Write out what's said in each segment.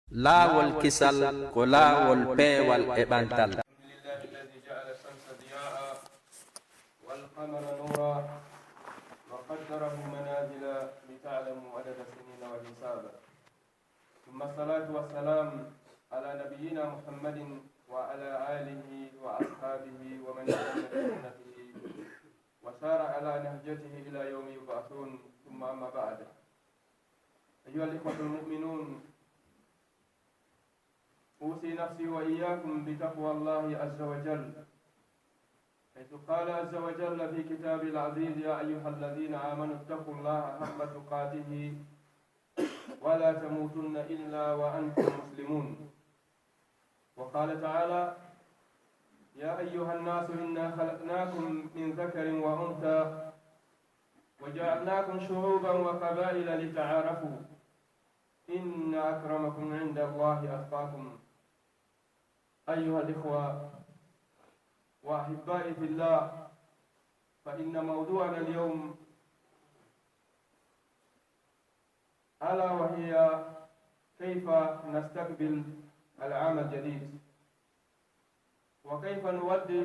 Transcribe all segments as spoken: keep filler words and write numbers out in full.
Laawol kisal ko laawol peewal e ɓantal. الحمد لله الذي جعل الشمس ضياء والقمر نورا وقدره منازل لتعلموا عدد السنين والحساب. ثم الصلاة والسلام على نبينا محمد وعلى آله وأصحابه ومن استن بسنته وسار على نهجته إلى يوم يبعثون. ثم أما بعد. أيها الإخوة المؤمنون، أوصي نفسي وإياكم بتقوى الله عز وجل، حيث قال عز وجل في كتابه العزيز: يا أيها الذين آمنوا اتقوا الله حق تقاته ولا تموتن إلا وأنتم مسلمون. وقال تعالى: يا أيها الناس إنا خلقناكم من ذكر وأنثى وجعلناكم شعوبا وقبائل لتعارفوا إن أكرمكم عند الله أتقاكم. أيها الإخوة وأحبائي في الله، فإن موضوعنا اليوم ألا وهي كيف نستقبل العام الجديد، وكيف نودع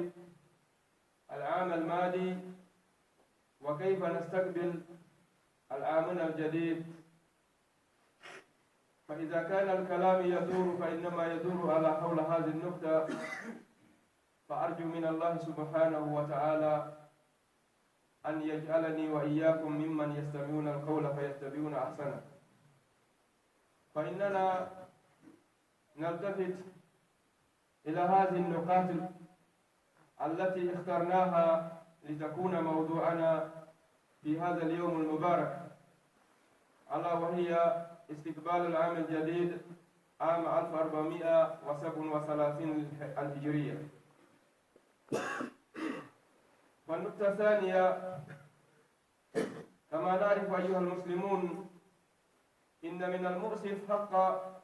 العام الماضي، وكيف نستقبل العامنا الجديد. فإذا كان الكلام يدور فإنما يدور على حول هذه النقطة، فأرجو من الله سبحانه وتعالى أن يجعلني وإياكم ممن يستمعون القول فيتبعون أحسنه. فإننا نلتفت إلى هذه النقاط التي اخترناها لتكون موضوعنا في هذا اليوم المبارك، ألا وهي استقبال العام الجديد عام ألف وأربعمائة وسبع وثلاثين الهجرية. والنقطة الثانية، كما نعرف أيها المسلمون، إن من المؤسف حقا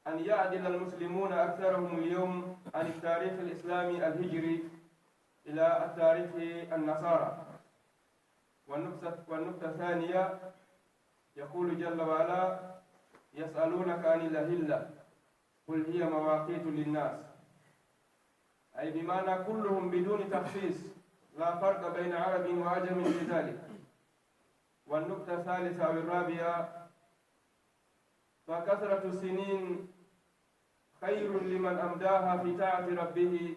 أن يعدل المسلمون أكثرهم اليوم عن التاريخ الإسلامي الهجري إلى التاريخ النصارى. والنقطة، والنقطة الثانية، يقول جل وعلا: يسألونك عن الأهلة قل هي مواقيت للناس، أي بمعنى كلهم بدون تخصيص، لا فرق بين عرب وعجم في ذلك. والنقطة الثالثة أو الرابعة، فكثرة السنين خير لمن أمداها في طاعة ربه،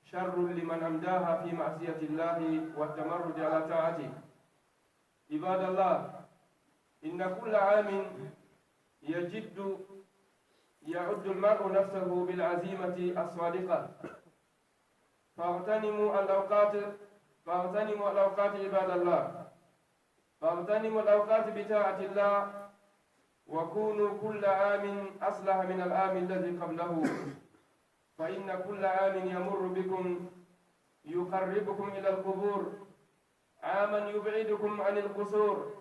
شر لمن أمداها في معصية الله والتمرد على طاعته. عباد الله، إن كل عام يجد، يعد المرء نفسه بالعزيمة الصادقة، فاغتنموا الأوقات، فاغتنموا الأوقات عباد الله، فاغتنموا الأوقات بطاعة الله، وكونوا كل عام أصلح من العام الذي قبله، فإن كل عام يمر بكم يقربكم إلى القبور، عاما يبعدكم عن القصور،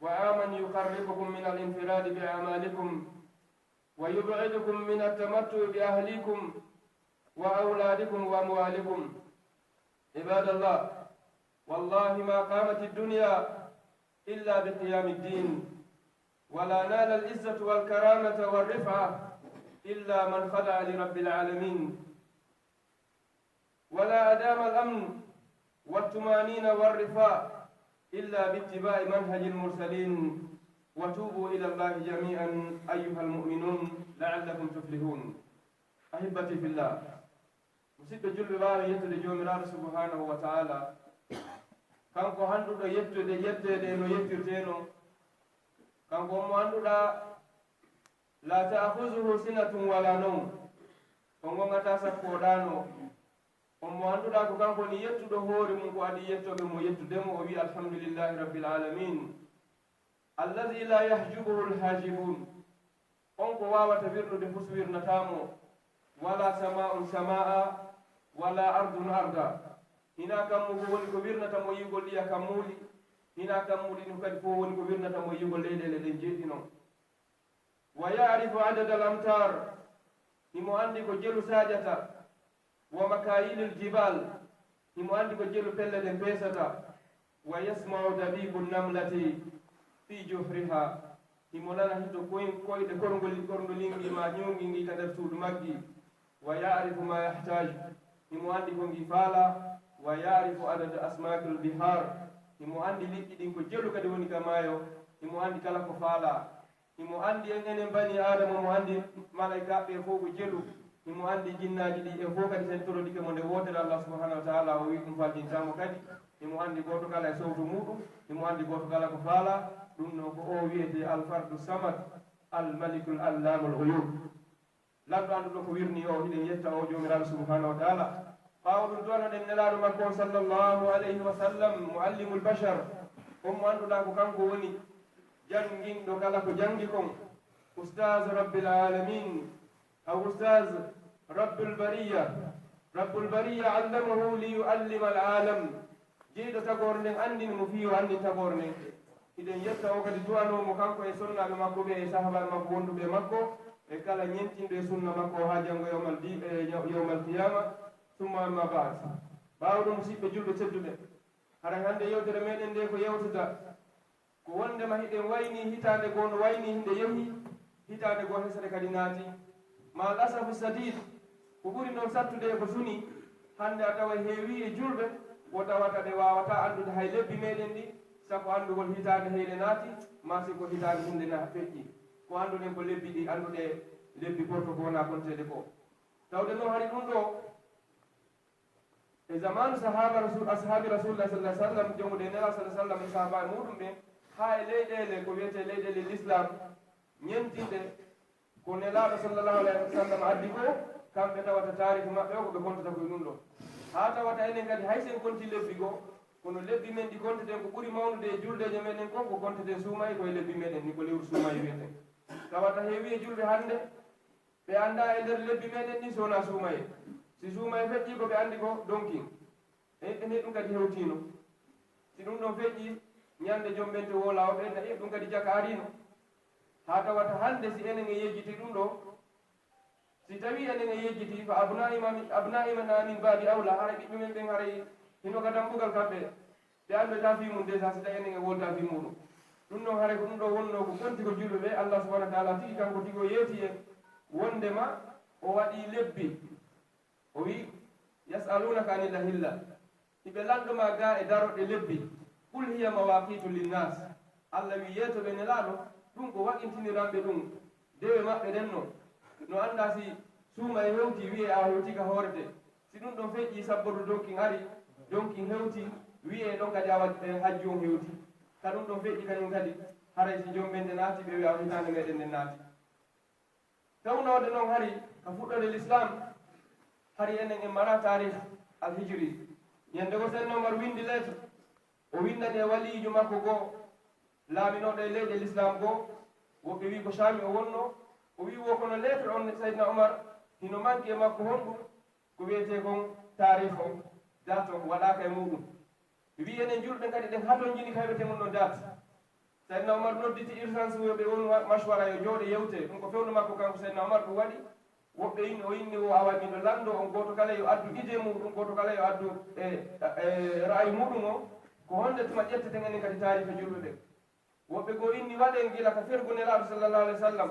وعاما يقربكم من الانفراد بأعمالكم، ويبعدكم من التمتع بأهليكم وأولادكم وأموالكم. عباد الله، والله ما قامت الدنيا إلا بقيام الدين، ولا نال العزة والكرامة والرفعة إلا من خضع لرب العالمين، ولا أدام الأمن والطمأنينة والرفاء إلا باتباع منهج المرسلين. وتوبوا إلى الله جميعا أيها المؤمنون لعلكم تفلحون. أحبتي في الله، musidɓe julɓe, ɓaawo yettude Joomiraaɗo subhaanahu wa taala, kanko handuɗo yettude, yetteede no yettirteno, kanko on mo annduɗaa, la ta'khuzuhu sinatun wala nawm, o gongataa sakko o ɗaano, on mo annduɗaa ko kanko woni yettuɗo hoore mum, ko adii yettooɓe mo yettude mo, o wi'i: "Alhamdulillahi rabbil alamin, alladhi la yahjubuhu alhajibun." On ko waawata wirnude fus wirnataa mo, wala sama'un sama'a, wala ardun arda. Hinaa kammu ngu woni ko wirnata mo yi'ugol ɗiya kammuuli, hinaa kammuuli ɗin kadi fof woni ko wirnata mo yi'ugol leyɗeele ɗen jeeɗiɗon. Wa ya'rifu adada al-amtar, himo anndi ko jelu saaƴata, wa makayilil jibal, himo anndi ko jelu pelle ɗen peesata, wa yasma'u dabibu namlati fi juhriha, Himo nana hito koy-, koyɗe korngol, korngol lingi ma ƴuungi ngi ka nder suudu maggi. Wa ya'rifu ma yahtaj. Himo anndi ko ngi faala. Wa ya'rifu adada asmakil bihar. Himo anndi liƴƴi ɗin ko jelu kadi woni ka maayo. Himo anndi kala ko faala. Himo anndi en enen bani Aadama, mo anndi malaykaaɓe fof ko jelu. Himo anndi jinnaaji ɗi en fof kadi sen torodike mo nde wootere, Allah subhanahu wa ta'ala o wi'i ɗum faldintaamo kadi. Himo anndi gooto kala e sowto muuɗum. Himo anndi gooto kala ko faala. Ɗum noon ko o wiyetee Al Fardu Samad, Al Malikul Allamul Ghuyub. Lanɗo annduɗo ko wirni o, hiɗen yetta o Joomiraaɗo subhanahu wa ta'ala. Ɓaawo ɗum, duwanoɗen Nelaaɗo makko on sallallahu alayhi wa sallam, muallimul bashar, on mo annduɗaa ko kanko woni jannginɗo kala ko janngi kon, ustaz rabbil alamin, aw ustaz rabbul bariya. Rabbul bariya allamahu li yuallima al alam. Jeyɗo tagoore nden anndini mo fii o anndin tagoore nden. Hiɗen yetta o kadi duwanoo mo kanko e sonnaaɓe makko ɓe e sahaabaaɓe makko wonduɓe e makko e kala ñentinɗo e sunna makko o haa janngo yawmal di-, e yaw-, yawmal qiyama. Summa amma ba'd. Ɓaawo ɗum, musiɓɓe julɓe tedduɓe, haray hannde yewtere meɗen nde ko yewtata ko wondema hiɗen wayni hitaande goo no wayni hinde yehi, hitaande goo hesere kadi naati. Ma al asafu sadid, ko ɓuri noon sattude e ko suni, hannde a tawa heewi e julɓe, wo tawata ɓe waawataa anndude hay lebbi meɗen ɗi, sako anndugol hitaande heyre naati, maa si ko hitaande hinde na feƴƴi. Ko annduɗen ko lebbi ɗi annduɗe lebbi porto ko wona konteede ko. Tawde noon hari ɗum ɗo, e zamaanu sahaaba Rasul, ashaabi Rasulullah sallallahu alaihi wasallam, jonngude e Nelaaɗo sallallahu alaihi wasallam e sahaabaaɓe muuɗum ɓen, haa e leyɗeele ko wiyetee leyɗeele l'islam, ñentinɗe ko Nelaaɗo sallallahu alaihi wasallam addi ko, kamɓe tawata taariku maɓɓe o ko ɓe kontata ko e ɗum ɗo. Haa tawata enen kadi hay sen konti lebbi goo, kono lebbi men ɗi konteten ko ɓuri mawnude e juldeejo meɗen kon ko konteten suumaye ko e lebbi meɗen ni ko lewru suumaye wiyeten. Tawata heewi e julɓe hannde, ɓe anndaa e nder lebbi meɗen ɗin so wonaa suumaye. Si suumaye feƴƴii ko ɓe anndi ko donkin. E, ene ɗum kadi hewtiino. Si ɗum ɗon feƴƴii, ñande jombente woo laawɓe na, e ɗum kadi jaka ariino. Haa tawata hannde si enen en yejjiti ɗum ɗo, si tawii enen en yejjiti, fa abnaa'ina min, abnaa'ina min ba'di awla, haray ɓiɓɓe men ɓen haray hino ka dambugal kamɓe. Ɓe anndataa fii mun déjà, si tawii enen en woldaa fii muuɗum. Ɗum ɗon haray ko ɗum ɗo wonnoo ko konti ko julɓe ɓe, Allah subhanahu wa ta'ala tigi kanko tigi o yeeti en, wondema o waɗii lebbi. O wi'i, "Yas'alunaka anil ahilla." Hiɓe lanndo ma gaa e daroɗe lebbi. "Qul hiya mawaqitu linnas." Allah wi'i, yeeto ɓe Nelaaɗo, ɗum ko waqintiniranɓe ɗum. Dewe maɓɓe ɗen no, no anndaa si suumaye hewti, wi'ee awa hewti ka hoorete. Si ɗum ɗon feƴƴi, sabbodu donkin ari, donkin hewti, wi'ee ɗon kadi awa, e, hajju on hewti. Ka ɗum ɗon feƴƴi kañum kadi, haray si jombente naati, ɓe wi'a awa hitaande meɗen nden naati. Tawnoode non hari ka fuɗɗoode l'islam, hari enen en mara taarih al-hijri. Ñande go Seydina Omar windi lettre, o windani e waliyijo makko goo, laaminooɗo e leyɗe l'islam goo, woɓɓe wi'i ko Shaami o wonnoo, o wi'i wo kono lettre on Seydina Omar hino manki e makko honɗum? Ko wiyetee kon taarih on, date on waɗaaka e muuɗum. Ɓe wi'i enen julɓe kadi ɗen hatonjini ka heɓeten on ɗon date. Seydina Omar nodditi urgence yo ɓe wonu wa-, mashwara yo jooɗo yewte. Ɗum ko fewndo makko kanko Seydina Omar ɗum waɗi. Woɓɓe inni, o inni o awa miɗo lanndo on gooto kala yo addu idée muuɗum, gooto kala yo addu e, e ra'ayi muuɗum o. Ko honde tuma ƴetteten enen kadi taariika julɓe ɓen? Woɓɓe goo inni waɗen gila ka fergu Nelaaɗo sallallahu alaihi wasallam.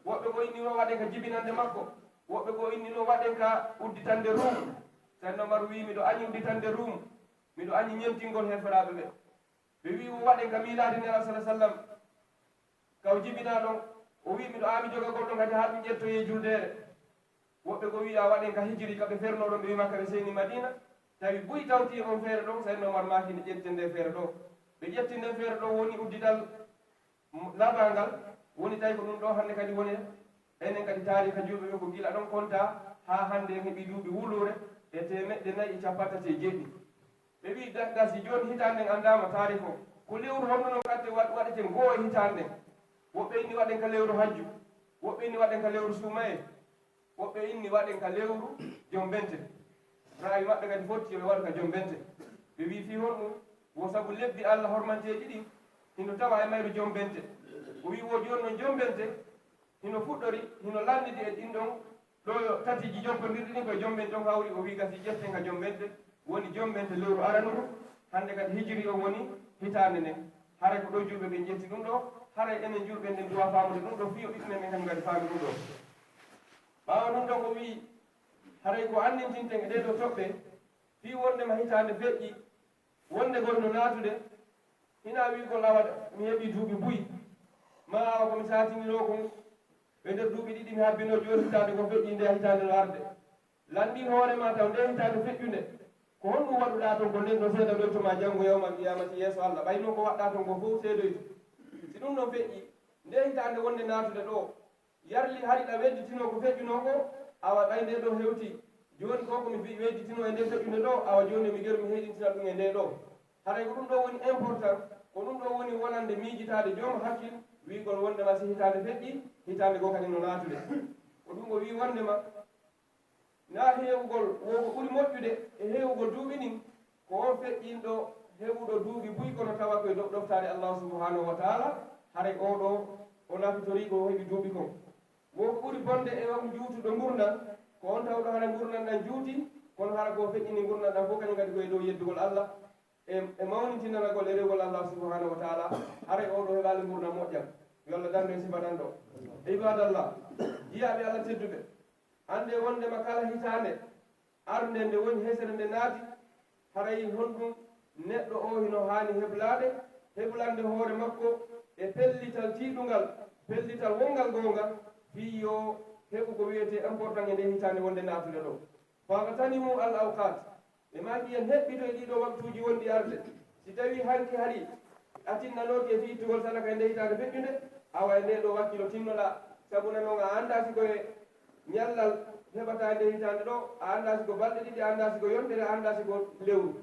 Woɓɓe goo inni no waɗen ka jibinande makko. Woɓɓe goo inni no waɗen ka udditande Ruum. Seydina Omar wi'i miɗo añi udditande Ruum. Miɗo añi ñentingol heeferaaɓe ɓe. Ɓe wi'i o waɗen ka miilaade Nelaaɗo sallallahu alaihi wasallam. Ka o jibinaa ɗon, o wi'i miɗo aami jogagol ɗon kadi haa ɗum ƴettoyee juldeere. Woɓɓe goo wi'a waɗen ka hijiri ka ɓe fernoo ɗon, ɓe wi'i makka ɓe seeni Madiina. Tawi buy tawti on feere ɗon, Seydina Omar maaki nde ƴettiten nde feere ɗo. Ɓe ƴetti nden feere ɗo woni uddital m-, labangal, woni tawi ko ɗum ɗo hannde kadi woni enen kadi taariika julɓe ɓe ko gila ɗon konta haa hannde en heɓi duuɓi wuluure e teemeɗɗe nayi e cappanɗe tati e jeeɗiɗi. Ɓe wi'i ga-, gasi jooni hitaande nden anndaama taariika o. Ko lewru honno non katte wa-, waɗeten goo e hitaande nden? Woɓɓe inni waɗen ka lewru hajju, woɓɓe inni waɗen ka lewru suumayee. Woɓɓe inni waɗen ka lewru jombente. Ra'ayi maɓɓe kadi fotti yo ɓe waɗu ka jombente. Ɓe wi'i fii honɗum? Wo sabu lebbi Allah hormanteeɗi ɗin hino tawa e mayru jombente. O wi'i wo jooni non jombente hino fuɗɗori, hino lanndidi e ɗin ɗon ɗo yo tatiiji jokkondirɗi ɗin ko e jombente on hawri. O wi'i gasi ƴetten ka jombente. Woni jombente lewru aranuru, hannde kadi hijiri on woni hitaande nden. Haray ko ɗo julɓe ɓen ƴetti ɗum ɗo, Haray enen julɓe nden duwa faamude ɗum ɗo, fii yo ɓiɓɓe men ɓen kañum kadi faami ɗum ɗo. Ɓaawo ɗum ɗo ko wii, haray ko anndintinten e ɗee ɗoo toɓɓe, fii wonndema hitaande feƴƴi, wonndegol no naatude, hinaa wiigol awa mi heɓii duuɓi buy, maa awa ko mi saatiniroo kon, e nder duuɓi ɗiɗi mi habbinoo, jooni hitaande ko feƴƴii, nde hitaande no arde. Lanndin hoore maa taw ndee hitaande feƴƴunde, ko honɗum waɗuɗaa ton, ko nden ɗoo seedoyto maa janngo yawmal qiyaamati yeeso Alla, ɓay non ko waɗɗaa ton ko fow seedoyto. Si ɗum ɗon feƴƴii, ndee hitaande wonnde naatude ɗoo, yarli hari ɗa wedditinoo ko feƴƴunoo ko, awa ɓay ndee ɗoo hewtii. Jooni ko ko mi fi-, wedditinoo e ndee feƴƴunde ɗoo, awa jooni mi geru mi heyɗintina ɗum e ndee ɗoo. Haray ko ɗum ɗoo woni important, ko ɗum ɗoo woni wonande miijitaade joom hakkil, wiigol wonndema si hitaande feƴƴii, hitaande goo kadi no naatude. Ko ɗum o wii wonndema, naa heewugol, wo ko ɓuri moƴƴude e heewugol duuɓi ɗin, ko on feƴƴinɗo heɓuɗo duuɓi buy kono tawa ko e dow ɗoftaade Allaahu subhaanahu wa taala, haray oo ɗoo o nafitorii ko o heɓi duuɓi kon. Wo ko ɓuri bonde e on juutuɗo ngurndan, ko on tawɗo hara ngurndan ɗan juuti, kono hara ko feƴƴini ngurndan ɗan fof kañum kadi ko e dow yeddugol Alla, e, e mawnintinanagol e rewgol Allaahu subhaanahu wa taala, haray oo ɗoo heɓaali ngurndan moƴƴan. Yo Alla dandu en sifa ɗan ɗoo. Ibaadallah, jiyaaɓe Alla tedduɓe, anndee wonndema kala hitaande arnde nde woni hesere nde naati, haray honɗum neɗɗo oo hino haani heblaade, heblande hoore makko e pellital tiiɗungal, pellital wonngal goonga, fii yo heɓu ko wiyetee important e ndee hitaande wonnde naatude ɗoo. Faghtanimu al awqat. Ɓe maaki, yen heɓɓito e ɗii ɗoo waktuuji wonɗi arde. Si tawii hanki hari a tinnanooki e fii ittugol sadaka e ndee hitaande feƴƴunde, awa e ndee ɗoo wakkilo tinnoɗaa. Sabu na non a anndaa si ko e ñallal heɓataa e ndee hitaande ɗoo, a anndaa si ko balɗe ɗiɗi, a anndaa si ko yontere, a anndaa si ko lewru.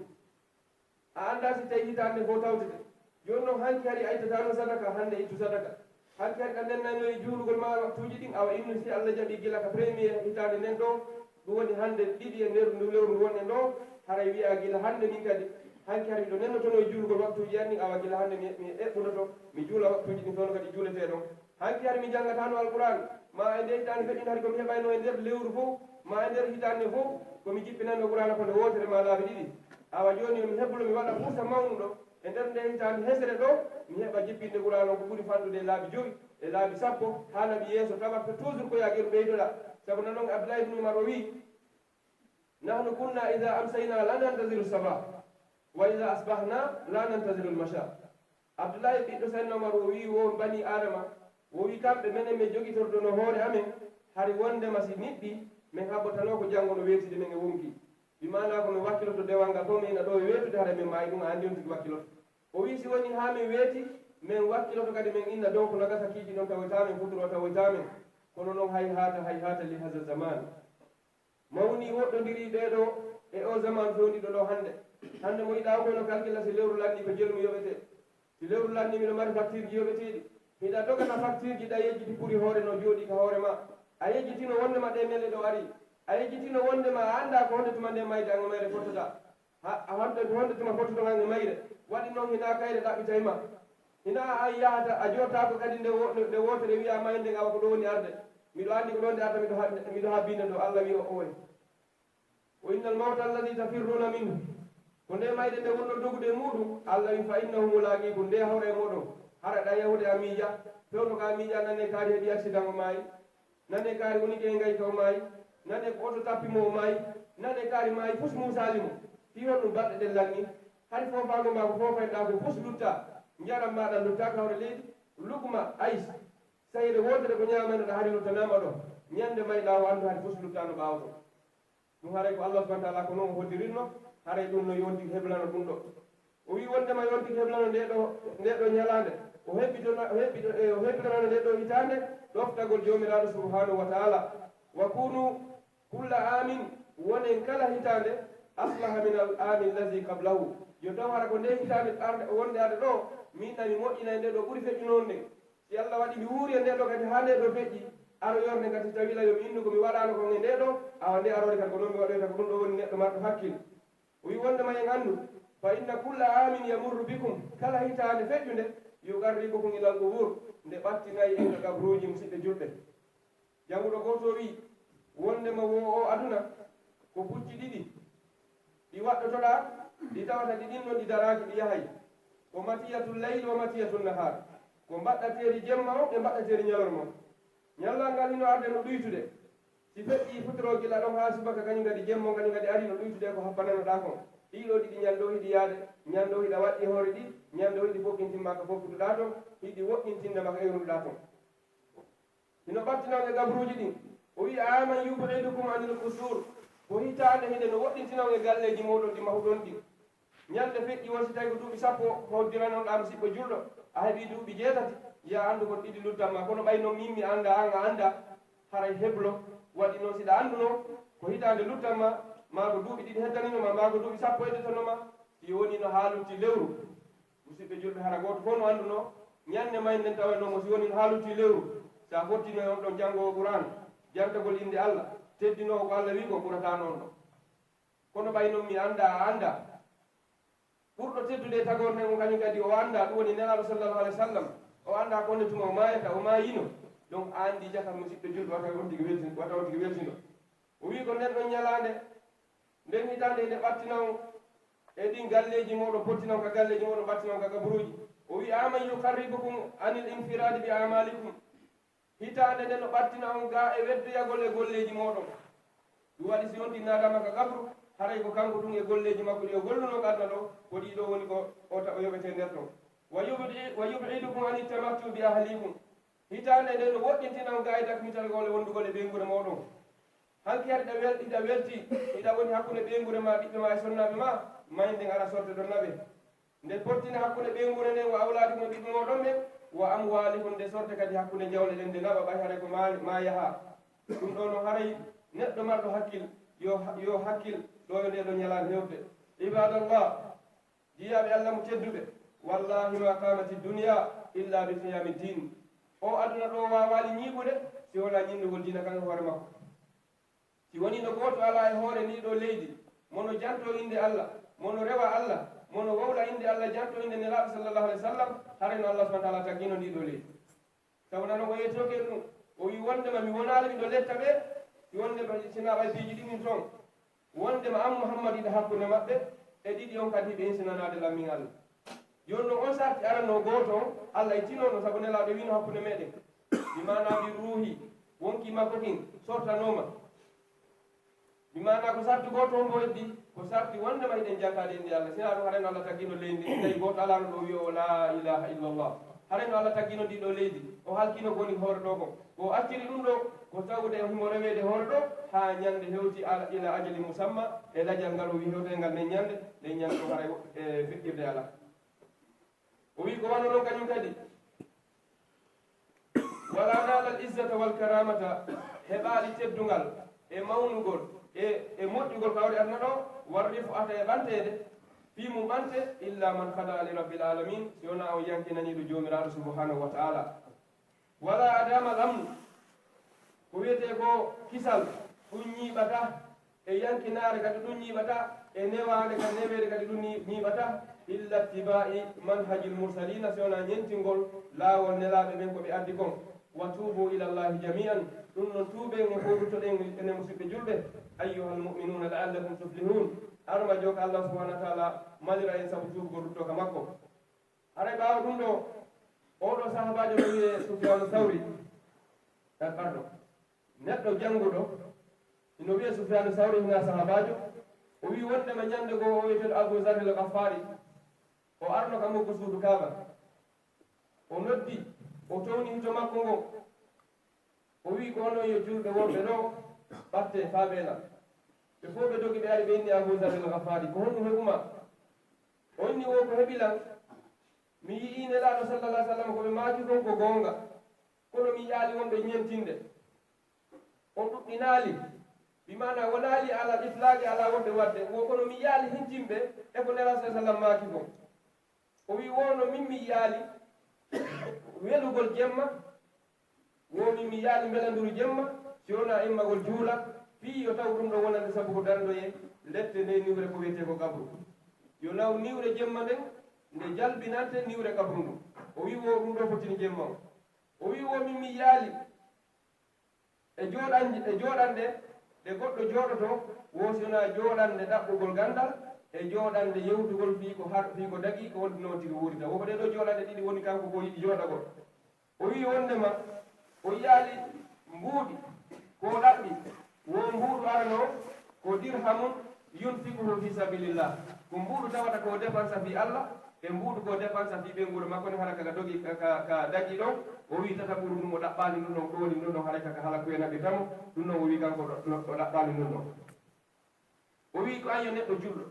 A anndaa si tawi hitaande fof tawtete. Jooni non hanki hari a ittataa non sadaka, hannde ittu sadaka. Hanki hari ɗa nennayno e juulugol maa waktuuji ɗin, awa innu si Alla jaɓii gila ka premier hitaande nden ɗoo, ɗum woni hannde ɗiɗi e nder ndu lewru ndu wonɗen ɗoo, haray wiyaa gila hannde min kadi, hanki hari miɗo nennotono e juulugol waktuuji an ɗin, awa gila hannde mi, mi eɓɓunoto, mi juula waktuuji ɗin fewndo kadi juuletee ɗon. Hanki hari mi janngataano Alquraan, maa e ndee hitaande feƴƴunde hari ko mi heɓayno e nder lewru fof, maa e nder hitaande fof, ko mi jippinayno Quraana ko nde wootere maa laabi ɗiɗi. Awa jooni yo mi heblo mi waɗa fursa mawnuɗo, e nder nde hitaande hesere ɗoo, mi heɓa jippinde Quraana on ko ɓuri fanɗude e laabi jowi, e laabi sappo, haa naɓi yeeso, tawa ko toujours ko yaa geɗu ɓeydoɗaa. Sabu non non Abdullahi ibn Umar o wii, "Nahnu kunna idha amsayna la nantaziru sabah, wa idha asbahna la nantaziru al-masha." Abdullahi ɓiɗɗo Sayyidina Umar o wii, wo bani Aadama, o wii kamɓe menen min jogitortono hoore amen, hari wondema si niɓɓi, min haɓɓotanoo ko janngo no weetide men e wonki. Bi maanaa ko min wakkiloto dewal ngal fof, min ina ɗoo e weetude, hara min maayi ɗum, a anndi on tigi wakkiloto. O wii si wonii haa min weeti, min wakkiloto kadi min inna donc no gasa kiiji ɗon tawoytaa min, futuro tawoytaa min. Kono noon hay haata, hay haata li haza zaman. Mawnii woɗɗondirii ɓee ɗoo e oo zaman fewndiɗo ɗoo hannde. Hannde mo yiɗaa o kono kalkila si lewru lannii ko jelu mi yoɓetee. Si lewru lannii miɗo mari faktiirji yoɓeteeɗi. Hiɗa dogata faktiirji ɗa yejjiti puri hoore no jooɗii ka hoore maa. A yejjitino wonndema ɗee nele ɗoo arii. A yejjitino wonndema a anndaa ko honde tuma nde mayde an e mayre fottoɗaa. Ha, a honde, honde tuma fottuɗo an e mayre. Waɗi noon hinaa kayre ɗaɓɓitay ma. Hinaa an yahata, a jootaako kadi nde wo-, nde wootere wiyaa mayde nde awa ko ɗoo woni arde. Miɗo anndi ko ɗoo nde arta, miɗo ha-, miɗo habbinde ɗoo. Alla wii o oy. "Wa innal mawta alladhi tafirruna minhu." Ko nde mayde nde wonɗon dogude e muuɗum, Alla wii, "Fa innahu mulaqikum," nde hawra e mooɗon. Hara ɗa yahude a miija, fewndo ka a miija, nane kaari heɓi accident o maayi, nane kaari woni ke e ngayka o maayi, nane ko oto tappi mo o maayi, nane kaari maayi fus muusaali mo. Fii honɗum balɗe ɗen lanni? Hari foofaango maa ko foofayɗaa ko fus luttaa, njaram maaɗa luttaa ka hoore leydi, lukma, ais, sayre wootere ko ñaamaynoɗaa hari luttanaama ɗon. Ñande mayɗaa o anndu hari fus luttaano ɓaawo ton. Ɗum haray ko Allah subhanahu wa ta'ala ko noon o hoddirinno, haray ɗum no yonti heblano ɗum ɗo. O wii wondema yonti heblano nde ɗo, nde ɗo ñalaande, o hebbitona-, o hebbito-, e, o hebbitanono nde ɗo hitaande ɗoftagol Joomiraaɗo subhanahu wa ta'ala. Wa kunu kulla amin, wonen kala hitaande, aslaha min al aami allazi qablahu. Yo taw hara ko nde hitaande arde, wonde arde ɗo, min nani moƴƴinay nde ɗo ɓuri feƴƴunoon nde. Si Allah waɗi mi wuuri e ndee ɗoo kadi haa ndee ɗoo feƴƴi, aroyorde kadi si tawii la yo mi innu ko mi waɗaano kon e ndee ɗoo, awa ndee aroore kadi ko noon mi waɗoyta, ko ɗum ɗoo woni neɗɗo marɗo hakkil. O wii wondema en anndu, fa inna kulla aamin yamurru bikum, kala hitaande feƴƴunde, yuqarribukum ilal qubuur, nde ɓattinay en ka qabruuji musidɓe julɓe. Jannguɗo gooto o wii, wondema wo o aduna ko pucci ɗiɗi, ɗi waɗɗotoɗaa, ɗi tawata ɗi ɗin ɗon ɗi daraaki, ɗi yahay. Ko matiyatul layl wa matiyatul nahaar. Ko mbaɗɗateeri jemma on e mbaɗɗateeri ñalorma on. Ñallal ngal hino arde no ɗuytude. Si feƴƴii futuro gila ɗon haa subaka, kañum kadi jemma on kañum kadi ari no ɗuytude ko happananoɗaa kon. Ɗii ɗoo ɗiɗi ñande o hiɗi yaade, ñande o hiɗa waɗɗi hoore ɗi, ñande o hiɗi fokkintinde ma ka fokkutuɗaa ton, hiɗi woɗɗintinde ma ka ewruɗaa ton. Hino ɓattina on e gabruuji ɗin. O wi'i, "Aman yub'idukum anil qusur." Ko hitaande hinde no woɗɗintina on e galleeji mooɗon ɗi mahuɗon ɗin. Ñande feƴƴi won, si tawi ko duuɓi sappo hoddiranoɗaa musiɗɗo julɗo, a heɓii duuɓi jeetati, yo a anndu kon ɗiɗi luttan ma. Kono ɓay non min mi anndaa, an a anndaa, haray heblo waɗi non. Si ɗa anndunoo ko hitaande luttan ma, maa ko duuɓi ɗiɗi heddanino ma, maa ko duuɓi sappo heddotono ma, si wonii no haa lutti lewru, musiɗɓe julɓe, hara gooto fof no anndunoo, ñande mayde nden tawanoo mo, si wonii no haa lutti lewru, si a fottinoy on ɗon janngoowo Qur'aan, jantagol innde Allah, teddinoowo ko Allah wi'i ko, ɓurataano on ɗon. Kono ɓay non mi anndaa, a anndaa. Ɓurɗo teddude e tagoore nden on kañum kadi o anndaa, ɗum woni Nelaaɗo sallallahu alaihi wa sallam, o anndaa ko honde tuma o maayata, o maayino. Donc a anndi jaka musiɗɗo julɗo, wata on tigi weltin-, wata on tigi weltino. O wi'i ko nden ɗon ñalaande, nden hitaande ene ɓattina on e ɗin galleeji mooɗon, pottina on ka galleeji mooɗon, ɓattina on ka gaburuuji. O wi'i, "Aman yuqarribukum anil infiradi bi amalikum." Hitaande nden no ɓattina on gaa e weddoyagol e golleeji mooɗon. Ɗum waɗi si on tinnaadama ka gabru, haray ko kanko tun e golleeji makko ɗi o gollunoo ka aduna ɗo, ko ɗii ɗoo woni ko o ta-, o yoɓetee nder ɗon. "Wa yub'i-, wa yub'idukum anit tamattu bi ahlikum." Hitaande nden no woɗɗintina on gaa e dakmitagol e wondugol e ɓeynguure mooɗon. Hanki hari ɗa wel-, ɗiɗa welti, ɗiɗa woni hakkunde ɓeynguure ma, ɓiɓɓe ma e sonnaaɓe ma, may nden ara sorte ɗon naɓe. Nde pottina hakkunde ɓeynguure nden, "wa awlaadikum", e ɓiɓɓe mooɗon ɓen, "wa amwaalikum", nde sorte kadi hakkunde jawle ɗen, nde naɓa ɓay haray ko ma, ma yaha. Ɗum ɗoo no haray neɗɗo marɗo hakkil, yo, yo hakkil ɗo e ndee ɗoo ñalaande hewtude. Ibadallah, jiyaaɓe Allah mo tedduɓe, wallahi ma qamati dunya illa bi qiyami din. O aduna ɗoo waawaali ñiiɓude si wonaa ñinnugol diina kan e hoore makko. Si wonii no gooto alaa e hoore ndii ɗoo leydi, mo no jantoo innde Allah, mo no rewa Allah, mo no wowla innde Allah, jantoo innde Nelaaɗo sallallahu alaihi wa sallam, haray no Allah subhanahu wa ta'ala taggino ndii ɗoo leydi. Sabu nano o yettooke ɗum, o wi'i wondema mi wonaali miɗo letta ɓe, si wondema sinaa ɓay piiji ɗin ɗin ton, wondema an Muhammad hiɗa hakkunde maɓɓe, e ɗiɗi on kadi hiɓe insinanaade lammin Allah. Jooni non on sarti arano gooto on, Allah ittino no, sabu Nelaaɗo wiino hakkunde meɗen. Bi maana bi ruuhi, wonkii makko kin sortanooma. Bi maana ko sarti gooto on mo heddi, ko sarti wondema hiɗen jantaade innde Allah. Sinaa ɗum haray no Allah taggino leydi ndi, si tawi gooto alaano ɗo wi'o la ilaha illallah. Haray no Allah taggino ndi ɗo leydi, o halkino ko woni hoore ɗo kon. Ko o acciri ɗum ɗo, ko tawde himo reweede hoore ɗo, haa ñande hewti ala, ila ajali musamma, e lajal ngal o wi'i hewte ngal nden ñande, nden ñande o haray e feƴƴirde alaa. O wi'i ko wano non kañum kadi. "Wala nala al izzata wal karamata", heɓaali teddungal e mawnugol e, e moƴƴugol kawri aduna ɗo, war rif'ata e ɓanteede, fii mum ɓante, "illa man khada li rabbil alamin", si wonaa o yankinaniiɗo Joomiraaɗo subhanahu wa ta'ala. "Wala adama al amnu", ko wiyetee ko kisal, ɗum ñiiɓata, e yankinaare kadi ɗum ñiiɓata, e newaande kadi, neweede kadi ɗum ñi-, ñiiɓata, "illa ittiba'i manhajil mursalina", si wonaa ñentingol laawol nelaaɓe ɓen ko ɓe addi kon. "Wa tuubu ila Allahi jami'an", ɗum non tuuben e fow ruttoɗen enen musiɓɓe julɓe, "ayyuhal mu'minuna la'allakum tuflihun", arma jooka Allah subhanahu wa ta'ala malira en sabu tuubugol rutto ka makko. Haray ɓaawo ɗum ɗo, oo ɗo sahaabaajo no wiyee Sufyaanu Sawri, eh, pardon, neɗɗo jannguɗo, hino wiyee Sufyaanu Sawri, hinaa sahaabaajo, o wi'i wondema ñande goo o wiyeteeɗo Abu Zarri al Ghafaari, o arno ka mokko suudu Kaaba. O noddi, o towni hito makko ngo. O wi'i, "Ko onon yo julɓe wonɓe ɗo, ɓattee faa ɓe ena." Ɓe fow ɓe dogi, ɓe ari, ɓe inni Abu Zarri al Ghafaari, "Ko honɗum heɓu maa?" O inni, "Wo ko heɓi lan, mi yi'ii Nelaaɗo sallallahu alaihi wa sallam ko ɓe maaki kon ko goonga, kono mi yi'aali wonɓe ñentinde. On ɗuɗɗinaali, bi maana wonaali alal itlaaqi, alaa wonɓe waɗde, wo kono mi yi'aali hintinɓe e ko Nelaaɗo sallallahu alaihi wa sallam maaki kon." O wi'i, "Wo no min mi yi'aali welugol jemma, wo min mi yi'aali mbelanduru jemma, si wonaa immagol juula, fii yo taw ɗum ɗo wonande sabu ko darndoyee lette nde niwre ko wiyetee ko qabru. Yo naw niwre jemma nden, nde jalbinante niwre qabru ndun." O wi'i, "Wo ɗum ɗo fottini jemma on." O wi'i, "Wo min mi yi'aali e jooɗan-, e jooɗanɗe ɗe goɗɗo jooɗoto, wo si wonaa jooɗanɗe ɗaɓɓugol ganndal, e jooɗande yewtugol fii ko har-, fii ko dagii, ko honɗun non tigi wuurita. Wo ko ɗee ɗoo jooɗande ɗiɗi woni kanko ko yiɗi jooɗagol. O wi'i wonndema o yiyaali mbuuɗi ko o ɗaɓɓi, wo mbuuɗu arano ko dirhamun yunfiquhu fi sabilillah, ko mbuuɗu tawata ko o dépensa fii Allah, e mbuuɗu ko o dépensa fii ɓeynguure makko ni, hara kaka dogi, ka, ka, ka dagii ɗon. O wi'i tataɓuru ndun o ɗaɓɓaali ndun ɗon, ɗooni ndun ɗon, haray kaka hala kuye naɓirta mo, ɗun ɗon o wi'i kanko ɗo, ɗo, o ɗaɓɓaali ndun ɗon. O wi'i ko an yo neɗɗo julɗo,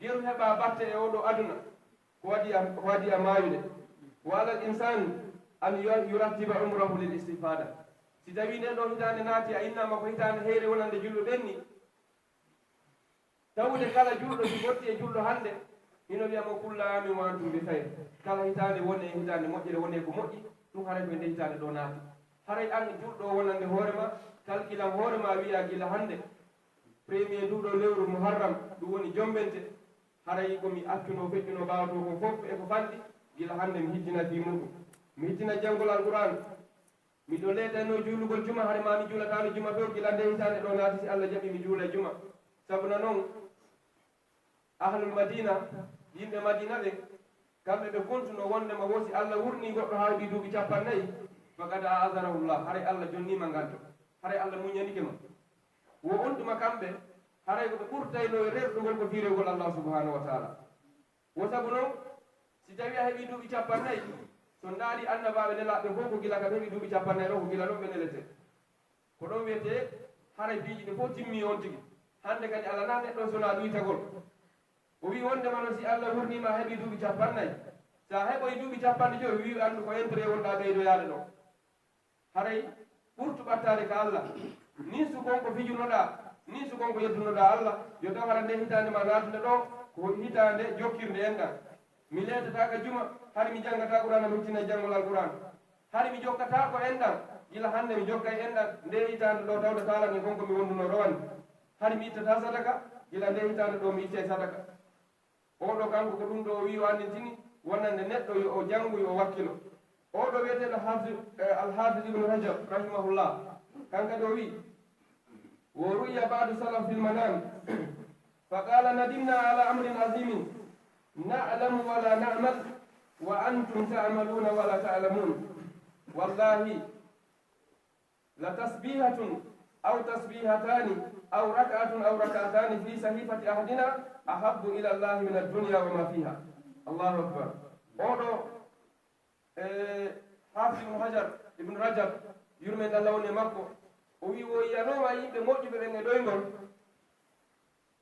geru heɓaa batte e oo ɗoo aduna, ko waɗi a, ko waɗi a maayude. Wa alal insani an yu-, yurattiba umrahu lil istifada. Si tawii nden ɗoo hitaande naati, a innaama ko hitaande heyre wonande julɓe ɓen ni, tawde kala julɗo si fotti e julɗo hannde, hino wi'a mo kulla amin wa antum bi khayr. Kala hitaande won e hitaande moƴƴere, woni e ko moƴƴi, ɗun haray ko e nde hitaande ɗoo naati. Haray an julɗo wonande hoore maa, kalkilan hoore maa, wi'a gila hannde, premier ndu ɗoo lewru Muharram, ɗun woni jombente, haray ko mi accunoo feƴƴunoo ɓaawo too kon fow e ko fanɗi, gila hannde mi hittina fii muuɗun. Mi hittina janngol Alqur'aan. Miɗo leetaynoo juulugol juma, hara maa mi juulataano juma few gila nde hitaande ɗoo naati, si Allah jaɓii mi juulay juma. Sabuna non, ahlul Madina, yimɓe Madina ɓen, kamɓe ɓe kuntunoo wonndema wo si Allah wurnii goɗɗo haa heɓii duuɓi cappannayi, faqad a'zarahullah, haray Allah jonniima nganto, haray Allah muññanike mo. Wo on tuma kamɓe, haray ko ɓe ɓurtaynoo e rerɗugol ko fii rewugol Allah subhanahu wa ta'ala. Wo sabu non, si tawii a heɓii duuɓi cappannayi, so ndaarii annabaaɓe nelaaɓe fow ko gila ka ɓe heɓi duuɓi cappannayi ɗon, ko gila ɗon ɓe neletee. Ko ɗon wiyetee haray piiji ɗin fow timmii on tigi. Hannde kadi alanaa neɗɗo sonaa ɗuytagol. O wi'i wonndema non si Allah wurnii ma a heɓii duuɓi cappannayi, si a heɓoyi duuɓi cappanɗe jowi, wi'i anndu ko intérêt wonɗaa ɓeydoyaade ɗon. Haray ɓurtu ɓattaade ka Allah. Ninsu kon ko fijunoɗaa, ninsu kon ko yeddunoɗaa Allah, yo taw hara nde hitaande maa naatunde ɗoo ko hitaande jokkirnde enɗan. Mi leetataa ka juma, hari mi janngataa Qur'aana, mi hittinay janngol Alqur'aana. Hari mi jokkataako enɗan, gila hannde mi jokkay enɗan, nde hitaande ɗoo tawde kaalan e kon ko mi wondunoo rowani. Hari mi ittataa sadaka, gila nde hitaande ɗoo mi ittay sadaka. Oo ɗoo kanko ko ɗun ɗoo o wi'i o anndintini wonande neɗɗo yo o janngu, yo o wakkilo. Oo ɗoo wi'eteeɗo Hafiz, eh, Al-Hafiz Ibn Rajab rahimahullah, kan kadi o wi'i, "Wa ru'iya ba'du salaf fil manam, fa qala, nadimna ala amrin azimin, na'lamu wa la na'mal, wa antum ta'maluna wa la ta'lamun. Wallahi, la tasbihatun aw tasbihatani aw rak'atun aw rak'atani fi sahifati ahadina ahabbu ila Allahi min ad-dunya wa ma fiha." Allahu akbar. Oo ɗoo, eh, Hafiz Ibn Hajar, Ibn Rajab, yurmeende Allah woni e makko, o wi'i wo yiyanooma yimɓe moƴƴuɓe ɓen e ɗoyngol,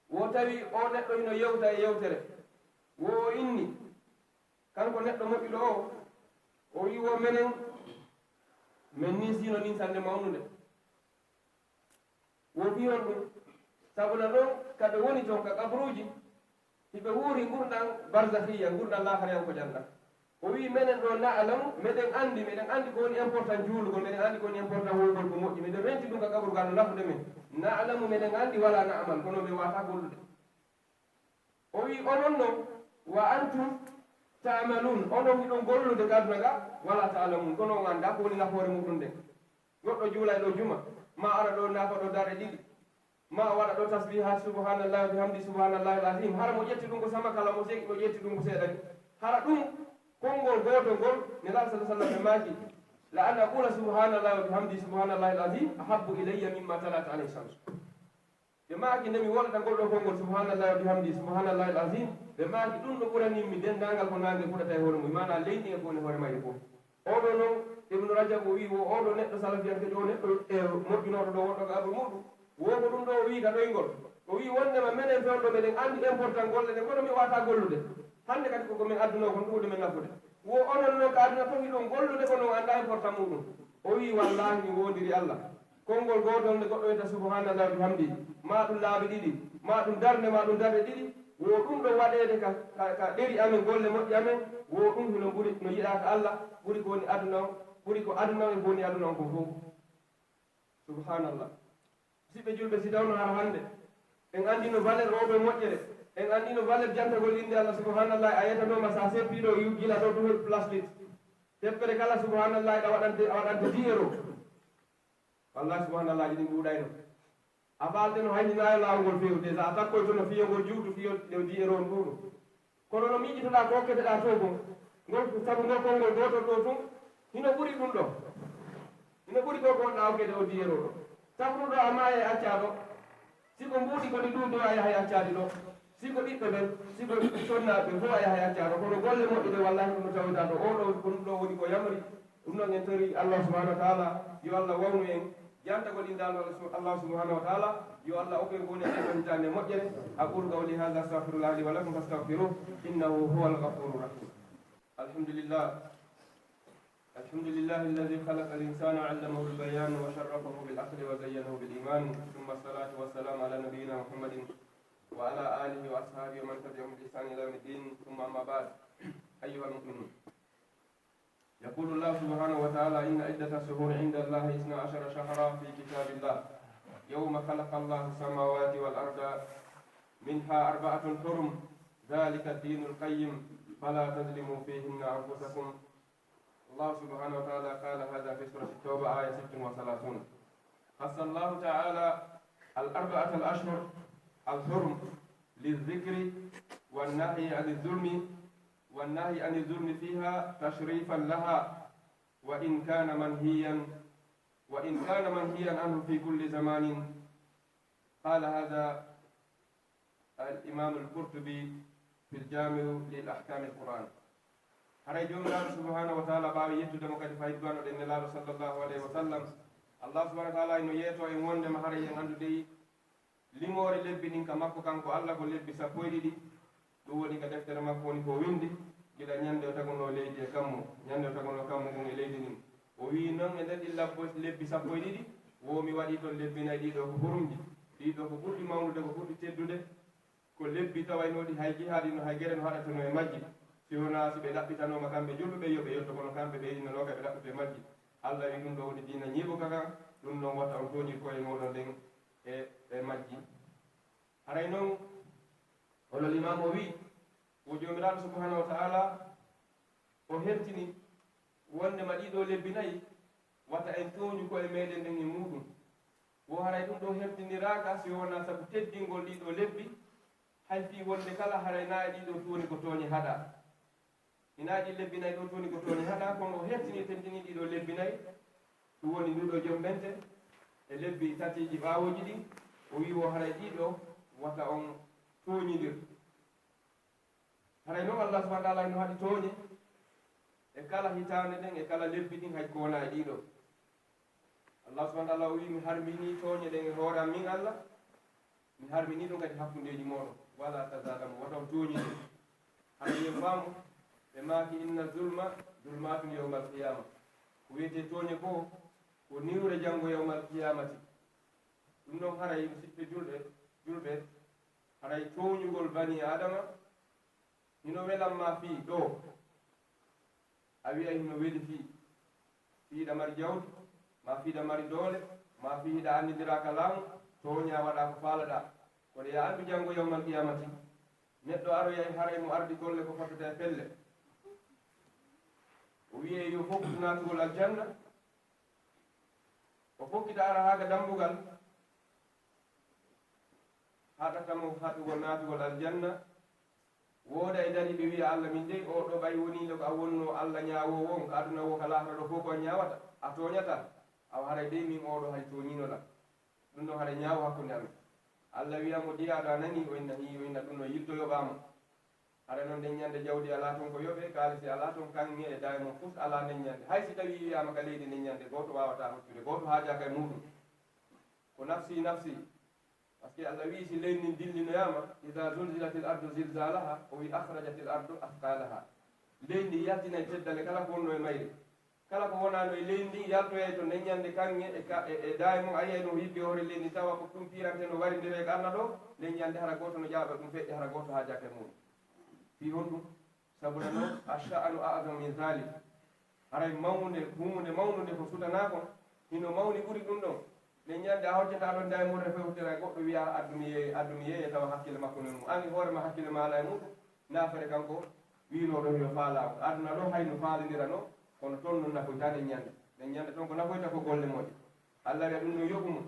wo tawi oo neɗɗo hino yewta e yewtere, wo o inni, kanko neɗɗo moƴƴuɗo oo, o wi'i wo menen, men ninsiino ninsannde mawnunde. Wo fii honɗun? Sabuna ɗon ka ɓe woni ton ka kaburuuji, hiɓe wuuri ngurndan barzakhiyya, ngurndan laahariyankojan ɗan. O wi'i menen ɗoo na'lamu, meɗen anndi, meɗen anndi ko woni important juulugol, meɗen anndi ko woni important wowgol ko moƴƴi, meɗen renti ɗun ka kaburu gaa no nafude men. Na'lamu, meɗen anndi, wala na'mal, kono men waawataa gollude. O wi'i onon non, wa antum ta'malun, onon hiɗon gollude ka aduna ga, wala ta'lamun, kono on anndaa ko woni nafoore muɗum nden. Goɗɗo juulay ɗoo juma, ma ara ɗoo naafa ɗoo darɗe ɗiɗi, ma o waɗa ɗoo tasbihat subhanallahi wa bihamdi subhanallahil azim, hara mo ƴetti ɗum ko sama kala mo seeɗi, mo ƴetti ɗum ko seeɗa ni. Hara ɗum konngol gootol ngol, Nelaaɗo sallallahu alaihi wasallam ɓe maaki, la an aqula subhanallahi wa bihamdi subhanallahil azim ahabbu ilayya mimma talat alayhi shams. Ɓe maaki, nde mi wolata ngol ɗoo konngol, subhanallahi wa bihamdi, subhanallahi al-azim, ɓe maaki, ɗum ɗo ɓuranimmi denndaangal ko naange fuɗata e hoore mum, maanaa leydi e ko woni hoore mayri fof. Oo ɗoo noon, Ibnu Rajab o wi'i, wo oo ɗoo neɗɗo salafiyankeejo, oo neɗɗo e moƴƴunooɗo ɗoo, woɗɗo ko abru muuɗum, wo ko ɗum ɗoo o wi'i ka ɗoyngol. O wi'i wonndema menen fewndo meɗen anndi important golle ɗen, kono mi waawataa gollude. Hannde kadi ko ko min addunoo kon ɗuuɗi men nafude. Wo onon noon ka aduna fof hiɗon gollude, kono on anndaa important muuɗum. O wi'i, wallaahi mi woondiri Allah. Konngol gootol nde goɗɗo wiyata subhaanallah wa bihamdi, maa ɗum laabi ɗiɗi, maa ɗum darnde, maa ɗum darɗe ɗiɗi, wo ɗum ɗo waɗeede ka, ka, ka ɗeri amen, golle moƴƴe amen, wo ɗum hino ɓuri, no yiɗaa ka Allah, ɓuri ko woni aduna on, ɓuri ko aduna on e ko woni aduna on kon fof. Subhaanallah. Musidɓe julɓe, si tawno hara hannde en anndino valeur oo ɗoo moƴƴere, en anndino valeur jantagol innde Allah, subhaanallah, a yetanooma so a seppii ɗoo, yu-, gila ɗoo duhol plastique, teppere kala, subhaanallah, a waɗante, a waɗante dix euros. Wallahi, subhaanallaaji ɗin ɗuuɗayno. A faalde no hayni nayo laawol ngol feewi déjà, a takkoyto no fiyo ngol juutu, fiyo ɗe dix euros on ɗuuɗo. Kono no miijitoɗaa ko okketeɗaa to kon, ngol ko sabu ngol konngol gootol ɗo tun, hino ɓuri ɗum ɗo. Hino ɓuri ko konɗaa okkede o dix euros ɗo. Sabu ɗum ɗo a maaya e accaa ɗo. Si ko mbuuɗi ko ɗi ɗuuɗi ɗo a yahay accaade ɗo. Si ko ɓiɓɓe ɓen, si ko sonnaaɓe ɓen fof a yahay accaade. Kono golle moƴƴe ɗe wallahi ɗum no tawitaa ɗo. Oo ɗo ko ɗum ɗo woni ko yamri. Ɗum noon en tori Allah subhanahu wa taala, yo Allah wawnu en jantagol innde Allah su-, Allah subhanahu wa taala, yo Allah okku en ko woni e ɗon hitaande moƴƴere. أقول قولي هذا أستغفر الله لي ولكم فاستغفروه إنه هو الغفور الرحيم. الحمد لله. الحمد لله الذي خلق الإنسان وعلمه البيان وشرفه بالعقل وزينه بالإيمان، ثم الصلاة والسلام على نبينا محمد وعلى آله وأصحابه ومن تبعهم بإحسان إلى يوم الدين، ثم أما بعد. أيها المؤمنون، يقول الله سبحانه وتعالى: إن عدة الشهور عند الله اثنا عشر شهرا في كتاب الله يوم خلق الله السماوات والأرض منها أربعة حرم ذلك الدين القيم فلا تظلموا فيهن أنفسكم. الله سبحانه وتعالى قال هذا في سورة التوبة، آية ست وثلاثون. خص الله تعالى الأربعة الأشهر الحرم للذكر والنهي عن الظلم، والنهي عن الظلم فيها تشريفا لها، وإن كان منهيا، وإن كان منهيا عنه في كل زمان. قال هذا الإمام القرطبي في الجامع للأحكام القرآن. Haray Joomiraaɗo subhanahu wa taala, ɓaawi yettude mo kadi fay duwanoɗen Nelaaɗo sallallahu alayhi wa sallam, Allah subhanahu wa taala ino yeeto en wondema haray en anndu dey limoore lebbi ɗin ka makko kanko Allah ko lebbi sappo e ɗiɗi. Ɗum woni ka deftere makko woni ko windi, gila ñande o tagunoo leydi e kammu, ñande o tagunoo kammu ngun e leydi ndin. O wii non e nder ɗin labbo-, lebbi sappo e ɗiɗi, wo mi waɗii ton lebbi nayi, ɗiɗo ko hurumji, ɗiɗo ko ɓurɗi mawnude, ko ɓurɗi teddude, ko lebbi tawaynooɗi hay jihaadi no, hay gere no haɗatenoo e majji, si wonaa si ɓe ɗaɓɓitanooma kamɓe julɓe ɓen yo ɓe yetto, kono kamɓe ɓe innanoo ka ɓe ɗaɓɓude e majji. Allah wii ɗum ɗo woni diina ñiiɓuka kan, ɗum non wata on tooñir ko'e mooɗon ɗen e, e majji. Haray non, onon Limaam o wii, wo Joomiraaɗo subhanahu wa taala o hertini wondema ɗiɗo lebbi nayi, wata en tooñu ko'e meɗen ɗen e muuɗum. Wo haray ɗum ɗo hertiniraaka si wonaa sabu teddingol ɗiɗo lebbi, hay fii wonde kala haray naa e ɗiɗo tun woni ko tooñe haɗaa. Hinaa ɗi lebbi nayi ɗo tun woni ko tooñe haɗaa, kono o hertini, teddini ɗiɗo lebbi nayi, ɗum woni nduɗo jommbente e lebbi tatiiji ɓaawooji ɗin, o wii wo haray ɗiɗo wata on tooñindir. Haray non Allah subhanahu wa taala hino haɗi tooñe e kala hitaande nden, e kala lebbi ɗin, hay ko wonaa e ɗiɗo. Allah subhanahu wa taala o wii, mi harminii tooñe ɗen e hoore am min Allah, mi harminii ɗum kadi hakkundeeji mooɗon. Wala tazalamu, wata on tooñindir. Haray yo en faamu, ɓe maaki, inna zulma zulumatun yawmal qiyama. Ko wiyetee tooñe ko, ko niwre janngo yawmal qiyamati. Ɗum non haray, musiɓɓe julɓe, julɓe, haray tooñugol banii Aadama, hino welan ma fii ɗoo. A wi'ay hino weli fii, fii hiɗa mari jawdi, maa fii hiɗa mari doole, maa fii hiɗa anndindiraa ka laamu, tooñaa, waɗaa ko faalaɗaa. Kono yo a anndu janngo yawmal qiyamati, neɗɗo aroyay haray mo ardi golle ko fottata e pelle. O wi'ee yo fokkitu naatugol aljanna, o fokkita ara haa ka dambugal, haɗata mo haɗugol naatugol aljanna. Wooda e dariiɓe wi'a, Allah, min dey oo ɗoo ɓay woniino ko a wonnoo Allah ñaawoowo on ka aduna woo, ka laahara ɗoo fow ko a ñaawata, a tooñataa. Awa haray dey min oo ɗoo hay tooñiino lan. Ɗum ɗon haray ñaawo hakkunde amen. Allah wi'a mo, jiyaaɗo a nanii? O inna, hii, o inna, ɗum ɗon yilto yoɓaa mo. Haray non nden ñande jawdi alaa ton ko yoɓee, kaalisi alaa ton, kaŋŋe e daay mon fus alaa nden ñande. Hay si tawii wi'aama ka leydi nden ñande, gooto waawataa hoccude, gooto haajaaka e muuɗum. Ko nafsi, nafsi. Parce que Allah wi'i si leydi ndin dillinoyaama, iza zulzilatil ardu zilzalaha, o wi'i akhrajatil ardu athqalaha. Leydi ndin yaltinay teddale kala ko wonnoo e mayri. Kala ko wonaano e leydi ndin yaltoyay to nden ñande, kaŋŋe e ka-, e, e daay mum, a yi'ay ɗum hibbi hoore leydi ndin, tawa ko ɗum piirantee no warindiri e ka arna ɗoo, nden ñande hara gooto no ƴaaɓa ɗum feƴƴa, hara gooto haajaaka e muuɗum. Fii honɗum? Sabu no, ash-sha'nu a'zamu min zalik. Haray mawnde, huunde mawnde ko sutanaa kon, hino mawni ɓuri ɗum ɗon. Nden ñande a hoccataa ɗon daay mum, refee huttira e goɗɗo wi'a, addu mi yeeye, addu mi yeeye, tawa hakkille makko no e mum. An e hoore ma hakkille ma alaa e muuɗum, naafere kanko wi'unoo ɗon hino faalaa on. Aduna ɗoo hay no faalindiranoo, kono ton non nafoytaa nden ñande. Nden ñande ton ko nafoyta ko golle moƴƴe. Allah wi'a ɗum no yoɓu mo.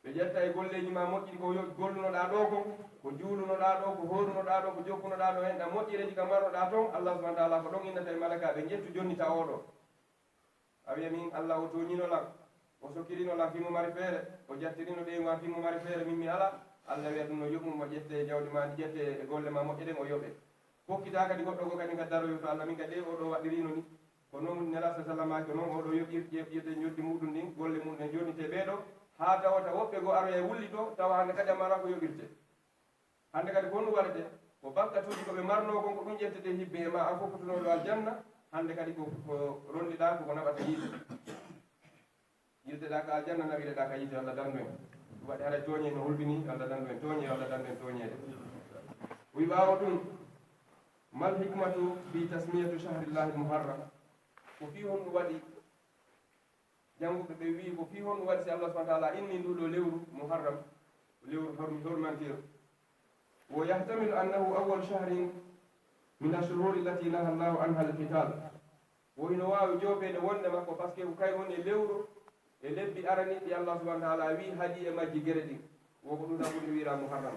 Ɓe golleeji ma moƴƴi ɗi ko yo-, gollunoɗaa ɗoo kon, ko juulunoɗaa ɗoo, ko hoorunoɗaa ɗoo, ko jokkunoɗaa ɗoo, hen ɗan moƴƴereeji ka marnoɗaa ton, Allah subhanahu wa taala ko ɗon innata e malakaaɓe, "Njettu jonni ta oo ɗoo." A wiya, "Min, Allah o tooñino lan, o sokirino lan fii mo mari feere, o jattirino ɓeyngu an fii mo mari feere, min mi alaa." Allah wiya ɗun no yoɓu mo, ƴette jawdi ma ndi, ƴette e golle ma moƴƴe ɗen, o yoɓe. Hokkitaa kadi goɗɗo goo kadi ka daroyo to Allah, min kadi ɗee oo ɗoo waɗɗiriino ni. Ko non Nelaaɗo sallallaahu alayhi wa sallam, ko non oo ɗoo yoɓir-, yoɓ-, yoɓete njoddi muɗum ndin, golle muɗum ɗen jonnitee ɓee ɗoo, haa tawata woɓɓe goo aroya e wullitoo, tawa hande kadi a maraa ko yoɓirtee. Hande kadi ko honɗum waɗetee? Ko bakkatuuji ko ɓe marnoo kon, ko ɗum ƴettetee hibbe e ma, an fof fotunoɗo aljanna. Hande kadi ko, ko rondiɗaa ko, ko naɓata yiite. Yilteɗaa ka aljanna, nawireɗaa ka yiite, Allah dandu en. Ɗum waɗi haray tooñe no hulɓini, Allah dandu en tooñe, Allah dandu en tooñeede. O wi ɓaawo ɗum, "Mal hikmatu fi tasmiyatu shahrillahi muharram?" Ko fii honɗum waɗi Jannguɓe ɓe wi'i, ko fii honɗum waɗi si Allah subhanahu wa ta'ala inni nduu ɗoo lewru Muharram, lewru horm-, hormanteeru? Wo yahtamilu annahu awwalu shahrin min ash-shuhuri allati naha Allahu anha al-qital. Wo hino waawi joopeede wonndema ko parce que ko kay woni lewru e lebbi arani ɗi Allah subhanahu wa ta'ala wi'i haɗi e majji gere ɗin. Wo ko ɗum sabu ndu wi'iraa Muharram.